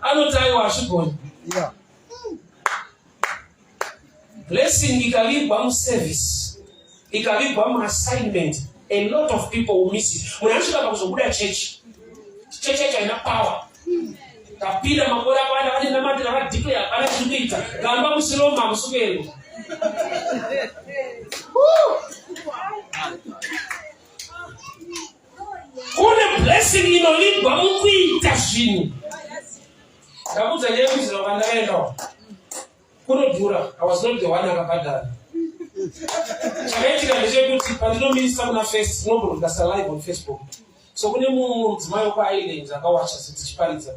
anoti aiwa hazvigoni. Blessing ikavigwa muservice, ikavigwa muassignment, a lot of people will miss it. Munhu anosvika pakuzobuda chechi, chechi yacho haina power. Tapinda makore akawanda vane namatira vadeclare hapana chiri kuita, gamba musiroma hamusi kuenda. Kune blessing inovigwa mukuita zvinhu. Ndakudza nyaya yekuizira kwandakaendawo. Kunodhura, I was not the one akabhadhara. Chakaitika ndechekuti pandinominista kuna face, tinobroadcasta live on Facebook. So kune mumwe mudzimai wekuIreland akawacha tichiparidza.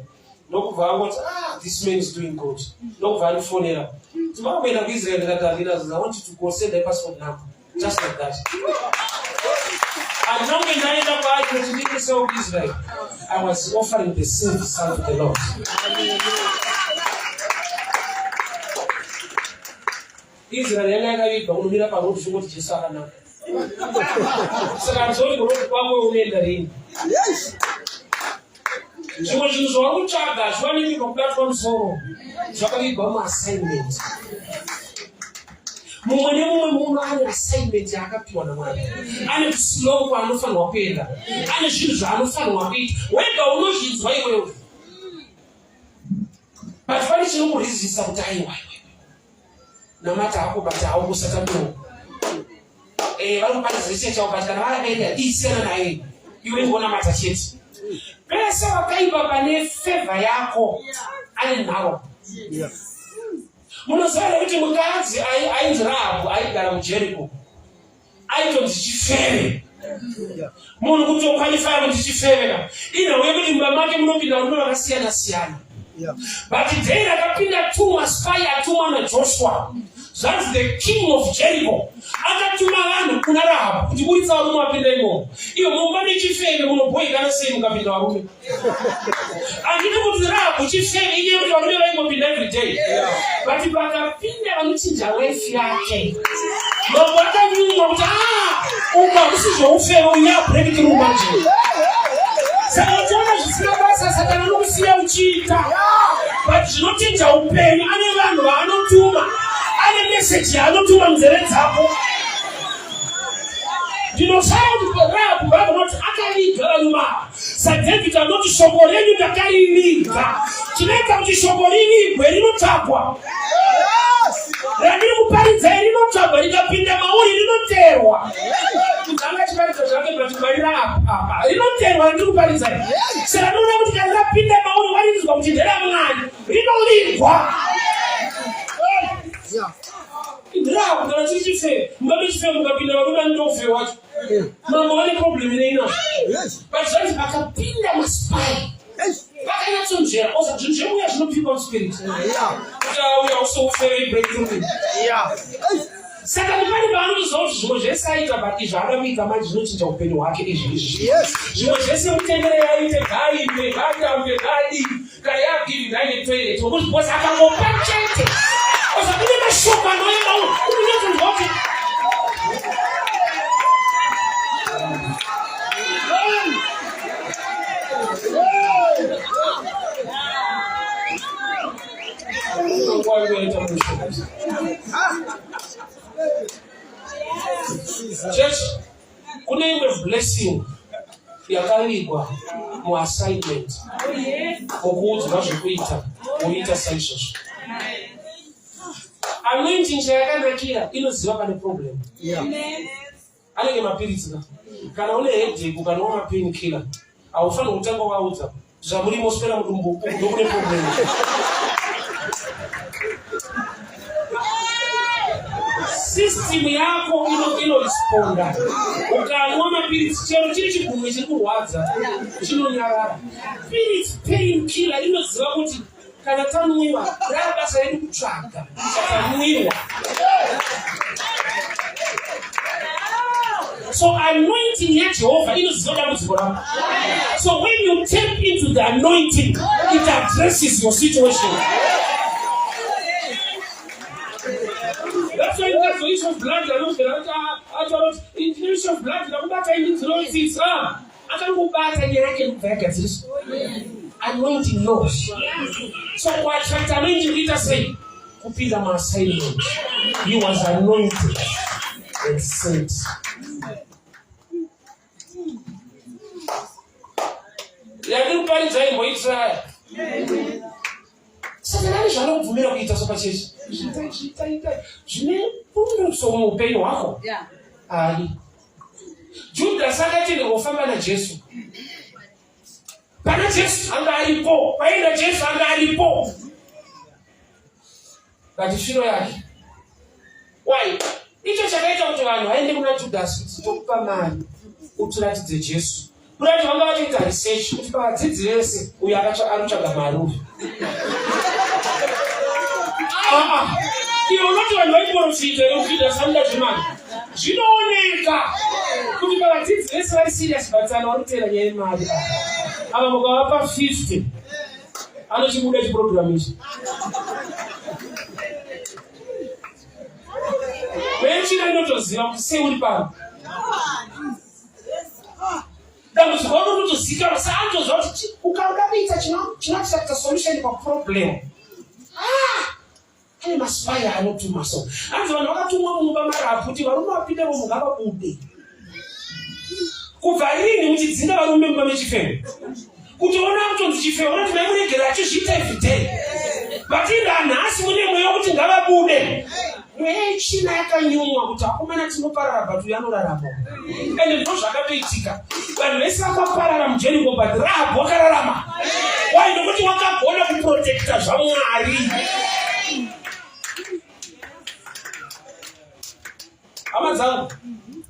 Ndokubva angoti, ah, this man is doing good. Ndokubva andifonera. Timava kuenda kuIsrael ndikati handina, I want you to go send a passport number. Just like that. Handina kunge ndaenda kwaari kuti ndiendesewo kuIsrael. I was offering the service unto the Lord. Israel yanga yakavigwa unomira paroad zvongoti Jesu akanaka. Saka handizoni kuroad kwako unoenda rini. Zvimwe zvinhu zvauri kutsvaga hazviwanikwi pakubatwa musoro, zvakavigwa muassignment. Mumwe nemumwe munhu ane assignment yaakapiwa naMwari, ane kuslow kwaanofanirwa kuenda, ane zvinhu zvaanofanirwa kuita. Wega unozvinzwa iwewe, but pane chinokurizisa kuti aiwa iwewe namata hako but haukusatamiwo eh, vari kuparidza chechi chavo but kana varakaenda isiyana naye iwe ndionamata chete pese wakaipa pane fevha yako ane nharo munoziva here kuti mukadzi ainzi rahabhu aigara mujeriko aitonzi chifeve munhu kuti okwalifaya kuti chifeve ka inhau yekuti mumba make munopinda varume vakasiyana siyana but day rakapinda tumwa spy atumwa najoshua zvanzi the king of jericho akatuma vanhu kuna rahabu kuti buritsa varume vapinda imomo iyo mumba nechifeve munobhoikana sei mukapinda varume handidi kuti rahabu chifeve inyaya yekuti varume vaingopinda everyday but vakapinda vanochinja life yake mambo akanyumwa kuti ah, uku hakusi zvoufeve uyu yabreakthrough manje saka uchiona zvisina basa satani anokusiya uchiita but zvinochinja upenyu ane vanhu vaanotuma ane meseji yaanotuma munzeve dzako ndinosara kuti rahabu baba unoti akaviga varume ava SaDavid anoti shoko renyu ndakariviga. Chinoita kuti shoko rivigwe rinotsvagwa. Randiri kuparidzai rinotsvagwa rikapinda mauri rinoterwa. Kutanga chiparidza zvake but Mwari apa. Rinoterwa randiri kuparidzai. Saka ndinoona kuti kana rapinda mauri warinzwa kuti nderaMwari rinovigwa. Ndirapo kana chiri chifeve, mukabe chifeve mukapinda varume anitofe wacho. Mambo vane problem neina. But zvanzi vakapinda maspy. Vakanyatsonzvera oza zvinhu zvemweya zvinopikwa muspirit. Kuti auya usoufere breakthrough. Saka ndipane paanotoziva kuti zvimwe zvese aita but izvi haada kuita manje zvinochinja upenyu hwake izvi izvi. Zvimwe zvese mutendere yaite ngaaimbe ngaatambe ngaadii kana yagivhi ngaine toilet nokuti because akangopa chete oza kune mashoko anoema unonyatsonzwa kuti Church, kune imwe blessing yakavigwa muassignment mukuudzwa zvekuita woita saizvozvo anointing chayakanakira inoziva pane problem anenge mapiritsi ka kana une headache ukanwa mapain killer haufaniri kutanga waudza zvamurimo swera mudumbu uku ndokune problem system yako inoresponda ukanwa mapiritsi chero chiri chigunwe chiri kurwadza chinonyarara piritsi pain killer inoziva kuti kana tanwiwa rava basa redu kutsvaga chatanwiwa so anointing yajehovha inoziva dambudziko rako so when you tap into the anointing it addresses your situation That's why mukadzi weissue of blood anobvira kuti ataura kuti ndine issue of blood ndakubata ini ndinotsitsa akangobata nyaya yake ndokubva yagadziriswa anointing knows so kuattract anointing kuita sei kupinda maassignment he was anointed and sent yandiri kuparidza imboitraya saka nani zvaanokubvumira kuita so pachechi zvitai zvitai itai zvine Pundutso muupenyu hwako haadi. Judhasi akatenderwa kufamba naJesu. Pana Jesu anga aripo, paenda Jesu anga aripo. But sviro yake. Why? Icho chakaita kuti vanhu vaende kuna Judhasi kuti tokupa mari utiratidze Jesu. Kurati vanga vachiita research kuti pavadzidzi vese uyu anotsvaga mari uyu. Ah, ah. Iwe unoti vanhu vaiporofita here kuita sanoda zvemari? Zvinooneka kuti pavadzidzi vese vari serious but ana vari kuteera nyaya yemari. Ava mukavapa 50 anochibuda chiprogram ichi. Vechina inotoziva kuti sei uri pano. Dambudziko rako rinotozikanwa saanotoziva kuti ukauda kuita chinoattracta solution paproblem. Ah! Ane maspai anotuma so. Hanzi vanhu vakatumwa mumba marapu kuti varume vapinde vomu ngavabude. Kubva rini muchidzinga varume mumba mechifewo? Kutoona kutonzi chifewo unoti maimuregera achizviita everyday. But inga nhasi mune mweya wekuti ngavabude. Mweya yetsvina yakanyumwa kuti akomana tinoparara but uyu anorarama. Ende ndizvo zvakatoitika. Vanhu vese vakaparara muJeriko but Rahabhu wakararama. Why? Nokuti wakagona kuprotecta zvaMwari. Hama dzangu,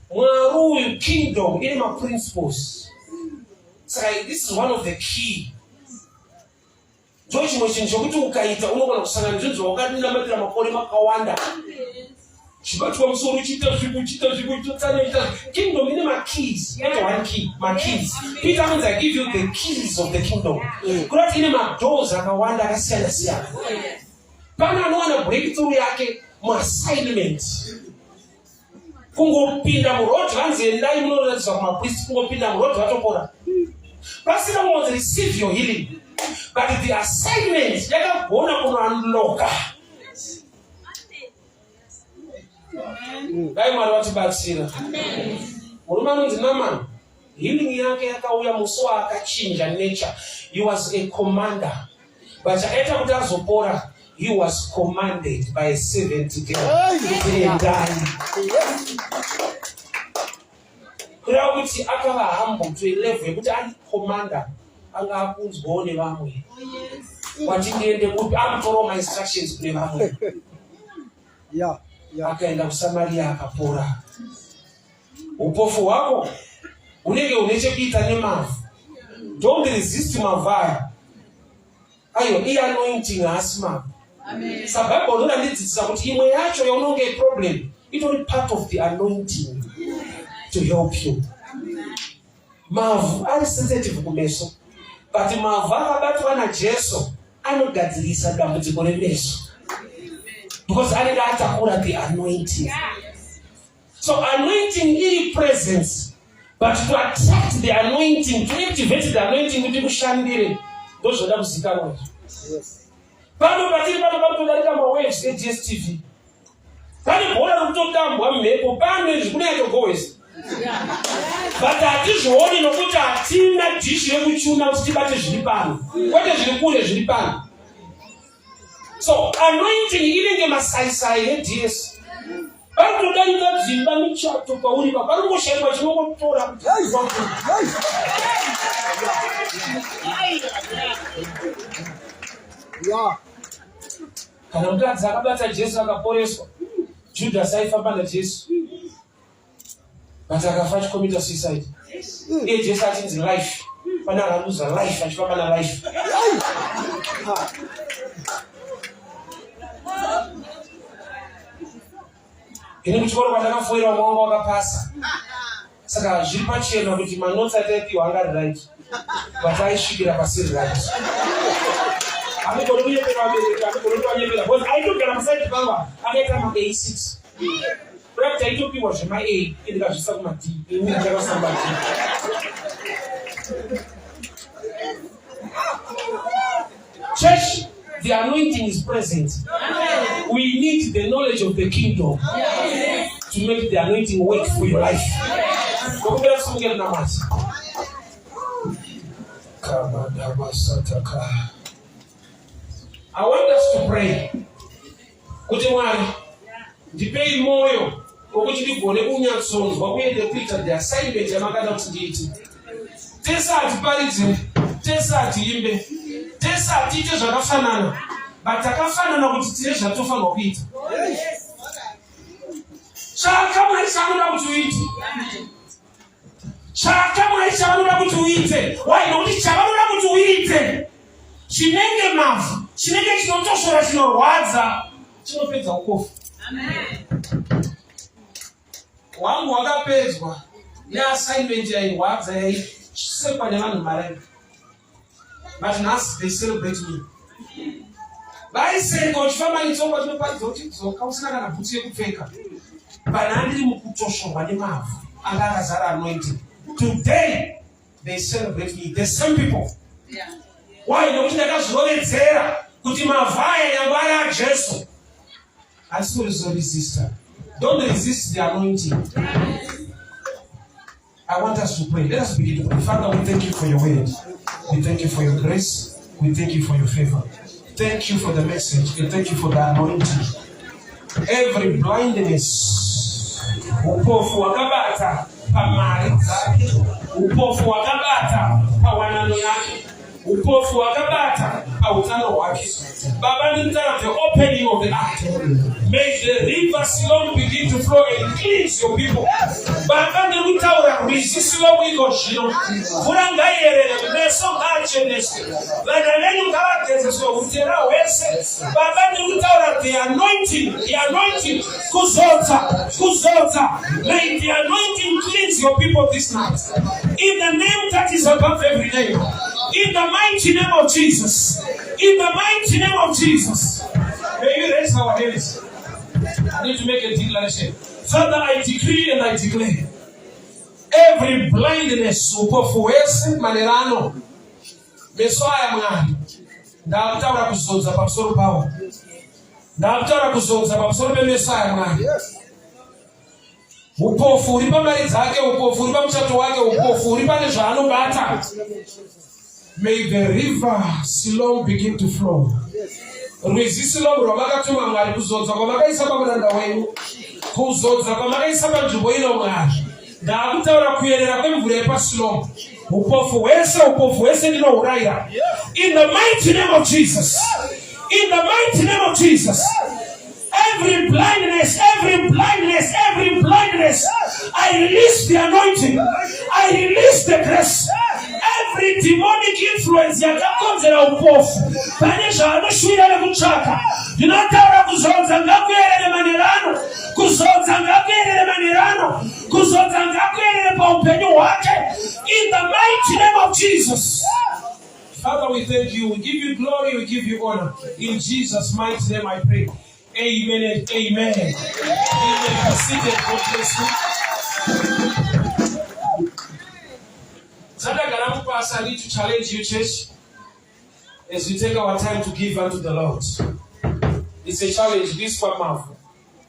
Mwari uyu kingdom ine maprinciples. Saka this is one of the key ndo chimwe chinhu chokuti ukaita unogona kusangana nezvinhu zvawakanamatira makore makawanda chibatwa musoro uchiita zviku uchiita zviku uchitotsanya uchiita kingdom ine makeys not one key makeys peter anonzi i give you the keys of the kingdom kureva kuti ine madoors akawanda akasiyana siyana pane anowana breakthrough yake muassignment kungopinda muroad vanzi endai munoratidzwa kumapriest kungopinda muroad vatopora pasina kungonzi receive your healing but the assignment yakagona kunounlocka. Dai Mwari vatibatsira. Murume anonzi Naman healing yake yakauya musi waakachinja nature. He was a commander but chakaita kuti azopora he was commanded by a servant girl kuti endai. Kureva kuti akava humble to a level yekuti ari commander anga akunzwawo nevamwe kwati ndiende kupi akutorawo mainstructions kune vamwe. Akaenda kuSamaria akapora. Upofu hwako hunenge hune chekuita nemavhu. Don't resist mavhu aya. Aiwa, iye anointing haasi mavhu. Sabhaibheri rinondidzidzisa kuti imwe yacho yaunonge iproblem itori part of the anointing to help you. Mavhu ari sensitive kumeso, but mavhu akabatwa naJesu anogadzirisa dambudziko remeso because anenge atakura the anointing. So anointing iri presence but to attract the anointing, to activate the anointing kuti kushandire ndozvoda kuzikanwa izvo. Pano patiri pano panotodarika mawaves eDSTV. Pane bhora rikutotambwa mumhepo pano izvi kunyatsogowesa. But hatizvioni nokuti hatina dish rekuchuna kuti tibate zviri pano. Kwete zviri kure zviri pano. So anointing inenge masaisai eDS. Parikutodarika dzimba michato pauri pa parikungoshaikwa chinongotora kuti kana mukadzi akabata Jesu akaporeswa, Judhasi aifamba naJesu but akafa achikomita suicide. Iye Jesu achinzi life, pane akaluza life achifamba nalife. Ini kuchikoro kwandakafoira umwe wangu wakapasa, saka zviri pachena kuti manotsi ataipiwa anga ari right but aisvikira pasiri right. Hamugoni kunyepera vabereki, hamugoni kuvanyepera because aitogara pasaidi pangu akaita ma A6 kuda kuti aitopiwa zvema A indikazvisa kuma D ini ndakasamba D. Church, the anointing is present. Amen. We need the knowledge of the kingdom yes. to make the anointing work for your life. Ndokumbira kusimuke kunamata. I want us to pray. Kuti Mwari, Ndipei mwoyo wokuti ndigone kunyatsonzwa uye nekuita the assignment yamakada kuti ndiite. Tese hatiparidze, tese hatiimbe, tese hatiite zvakafanana, but takafanana kuti tine zvatofanirwa kuita. Tsvaka Mwari chaanoda kuti uite. Tsvaka Mwari chavanoda kuti uite. Why? Nokuti chavanoda kuti uite chinenge mavhu, chinenge chinotoshora, chinorwadza, chinopedza ukofu. Wangu wakapedzwa neassignment yairwadza yaisekwa nevanhu maraini. But nhasi they celebrate me. Vaiseka uchifamba netsoka chinoparidza kuti dzoka usina kana bhutsu yekupfeka. But ndiri mukutoshorwa nemavhu anga akazara anointing. Today they celebrate me. The same people. Yeah. Why? Nekuti ndakazvirovedzera kuti mavhu aya nyangwe ari aJesu. Asi kurizoresista. Don't resist the anointing. I want us to pray. Let us begin to pray. Father, we thank you for your word. We thank you for your grace. We thank you for your favor. Thank you for the message and thank you for the anointing. Every blindness, upofu wakabata pamari dzake, upofu wakabata pawanano yake, upofu hwakabata pautano hwake. Baba, ndinotaura the opening of the eye. May the river Siloam begin to flow and cleanse your people. Baba, ndiri kutaura rwizi Siloam iko zvino, mvura ngaiyerere, meso ngaacheneswe, vana venyu ngavagezeswe utera hwese. Baba, ndiri kutaura the anointing, the anointing, kuzodza, kuzodza. May the anointing cleanse your people this night. In the name that is above every name. In the mighty name of Jesus. In the mighty name of Jesus. May we raise our hands. I need to make a declaration. Father, I decree and I declare every blindness, upofu hwese manerano, meso aya Mwari, ndakutaura kuzodza pamusoro pawo. Ndakutaura kuzodza pamusoro pemeso aya Mwari. Upofu uri pamari dzake, upofu uri pamuchato wake, upofu uri pane zvaanobata. May the river Siloam begin to flow. Rwizi Siloam rwamakatuma Mwari, kuzodza kwamakaisa pamuranda wenyu, kuzodza kwamakaisa panzvimbo ino Mwari. Ndaakutaura kuyerera kwemvura yepaSiloam. Upofu hwese, upofu hwese ndinohurayira. In the mighty name of Jesus. In the mighty name of Jesus. Every blindness, every blindness, every blindness, I release the anointing. I release the grace. Every demonic influence yakakonzera upofu pane zvaanoshuvira nekutsvaka, ndinotaura kuzodza ngakuyerere manerano, kuzodza ngakuyerere manerano, kuzodza ngakuyerere paupenyu hwake. In the mighty name of Jesus. Father, we thank you. We give you glory. We give you honor. In Jesus' mighty name I pray. Amen and amen. You may be seated. God bless you. Sadagara mupasa, I need to challenge you, church, as we take our time to give unto the Lord. It's a challenge. This mavu.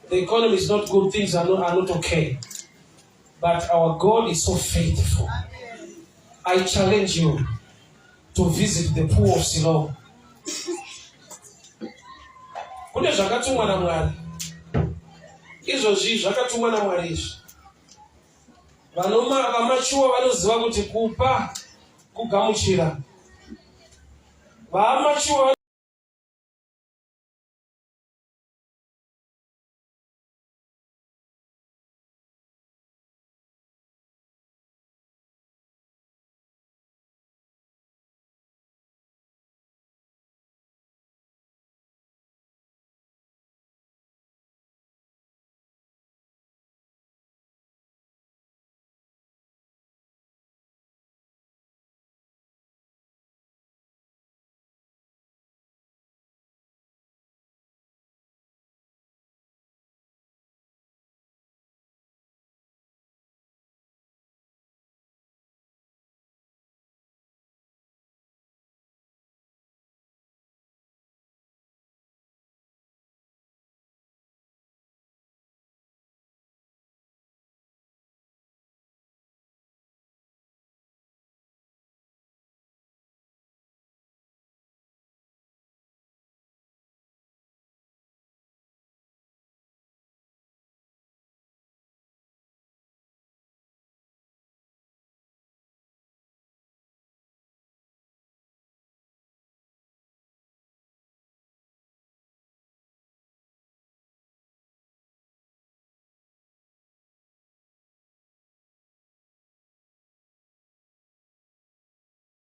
The economy is not good. Things are not okay. But our God is so faithful. I challenge you to visit the pool of Siloam. Kune zvakatumwa naMwari izvozvi, zvakatumwa naMwari izvi. Vanoma vamachuwa vanoziva kuti kupa kugamuchira. Vamachuwa.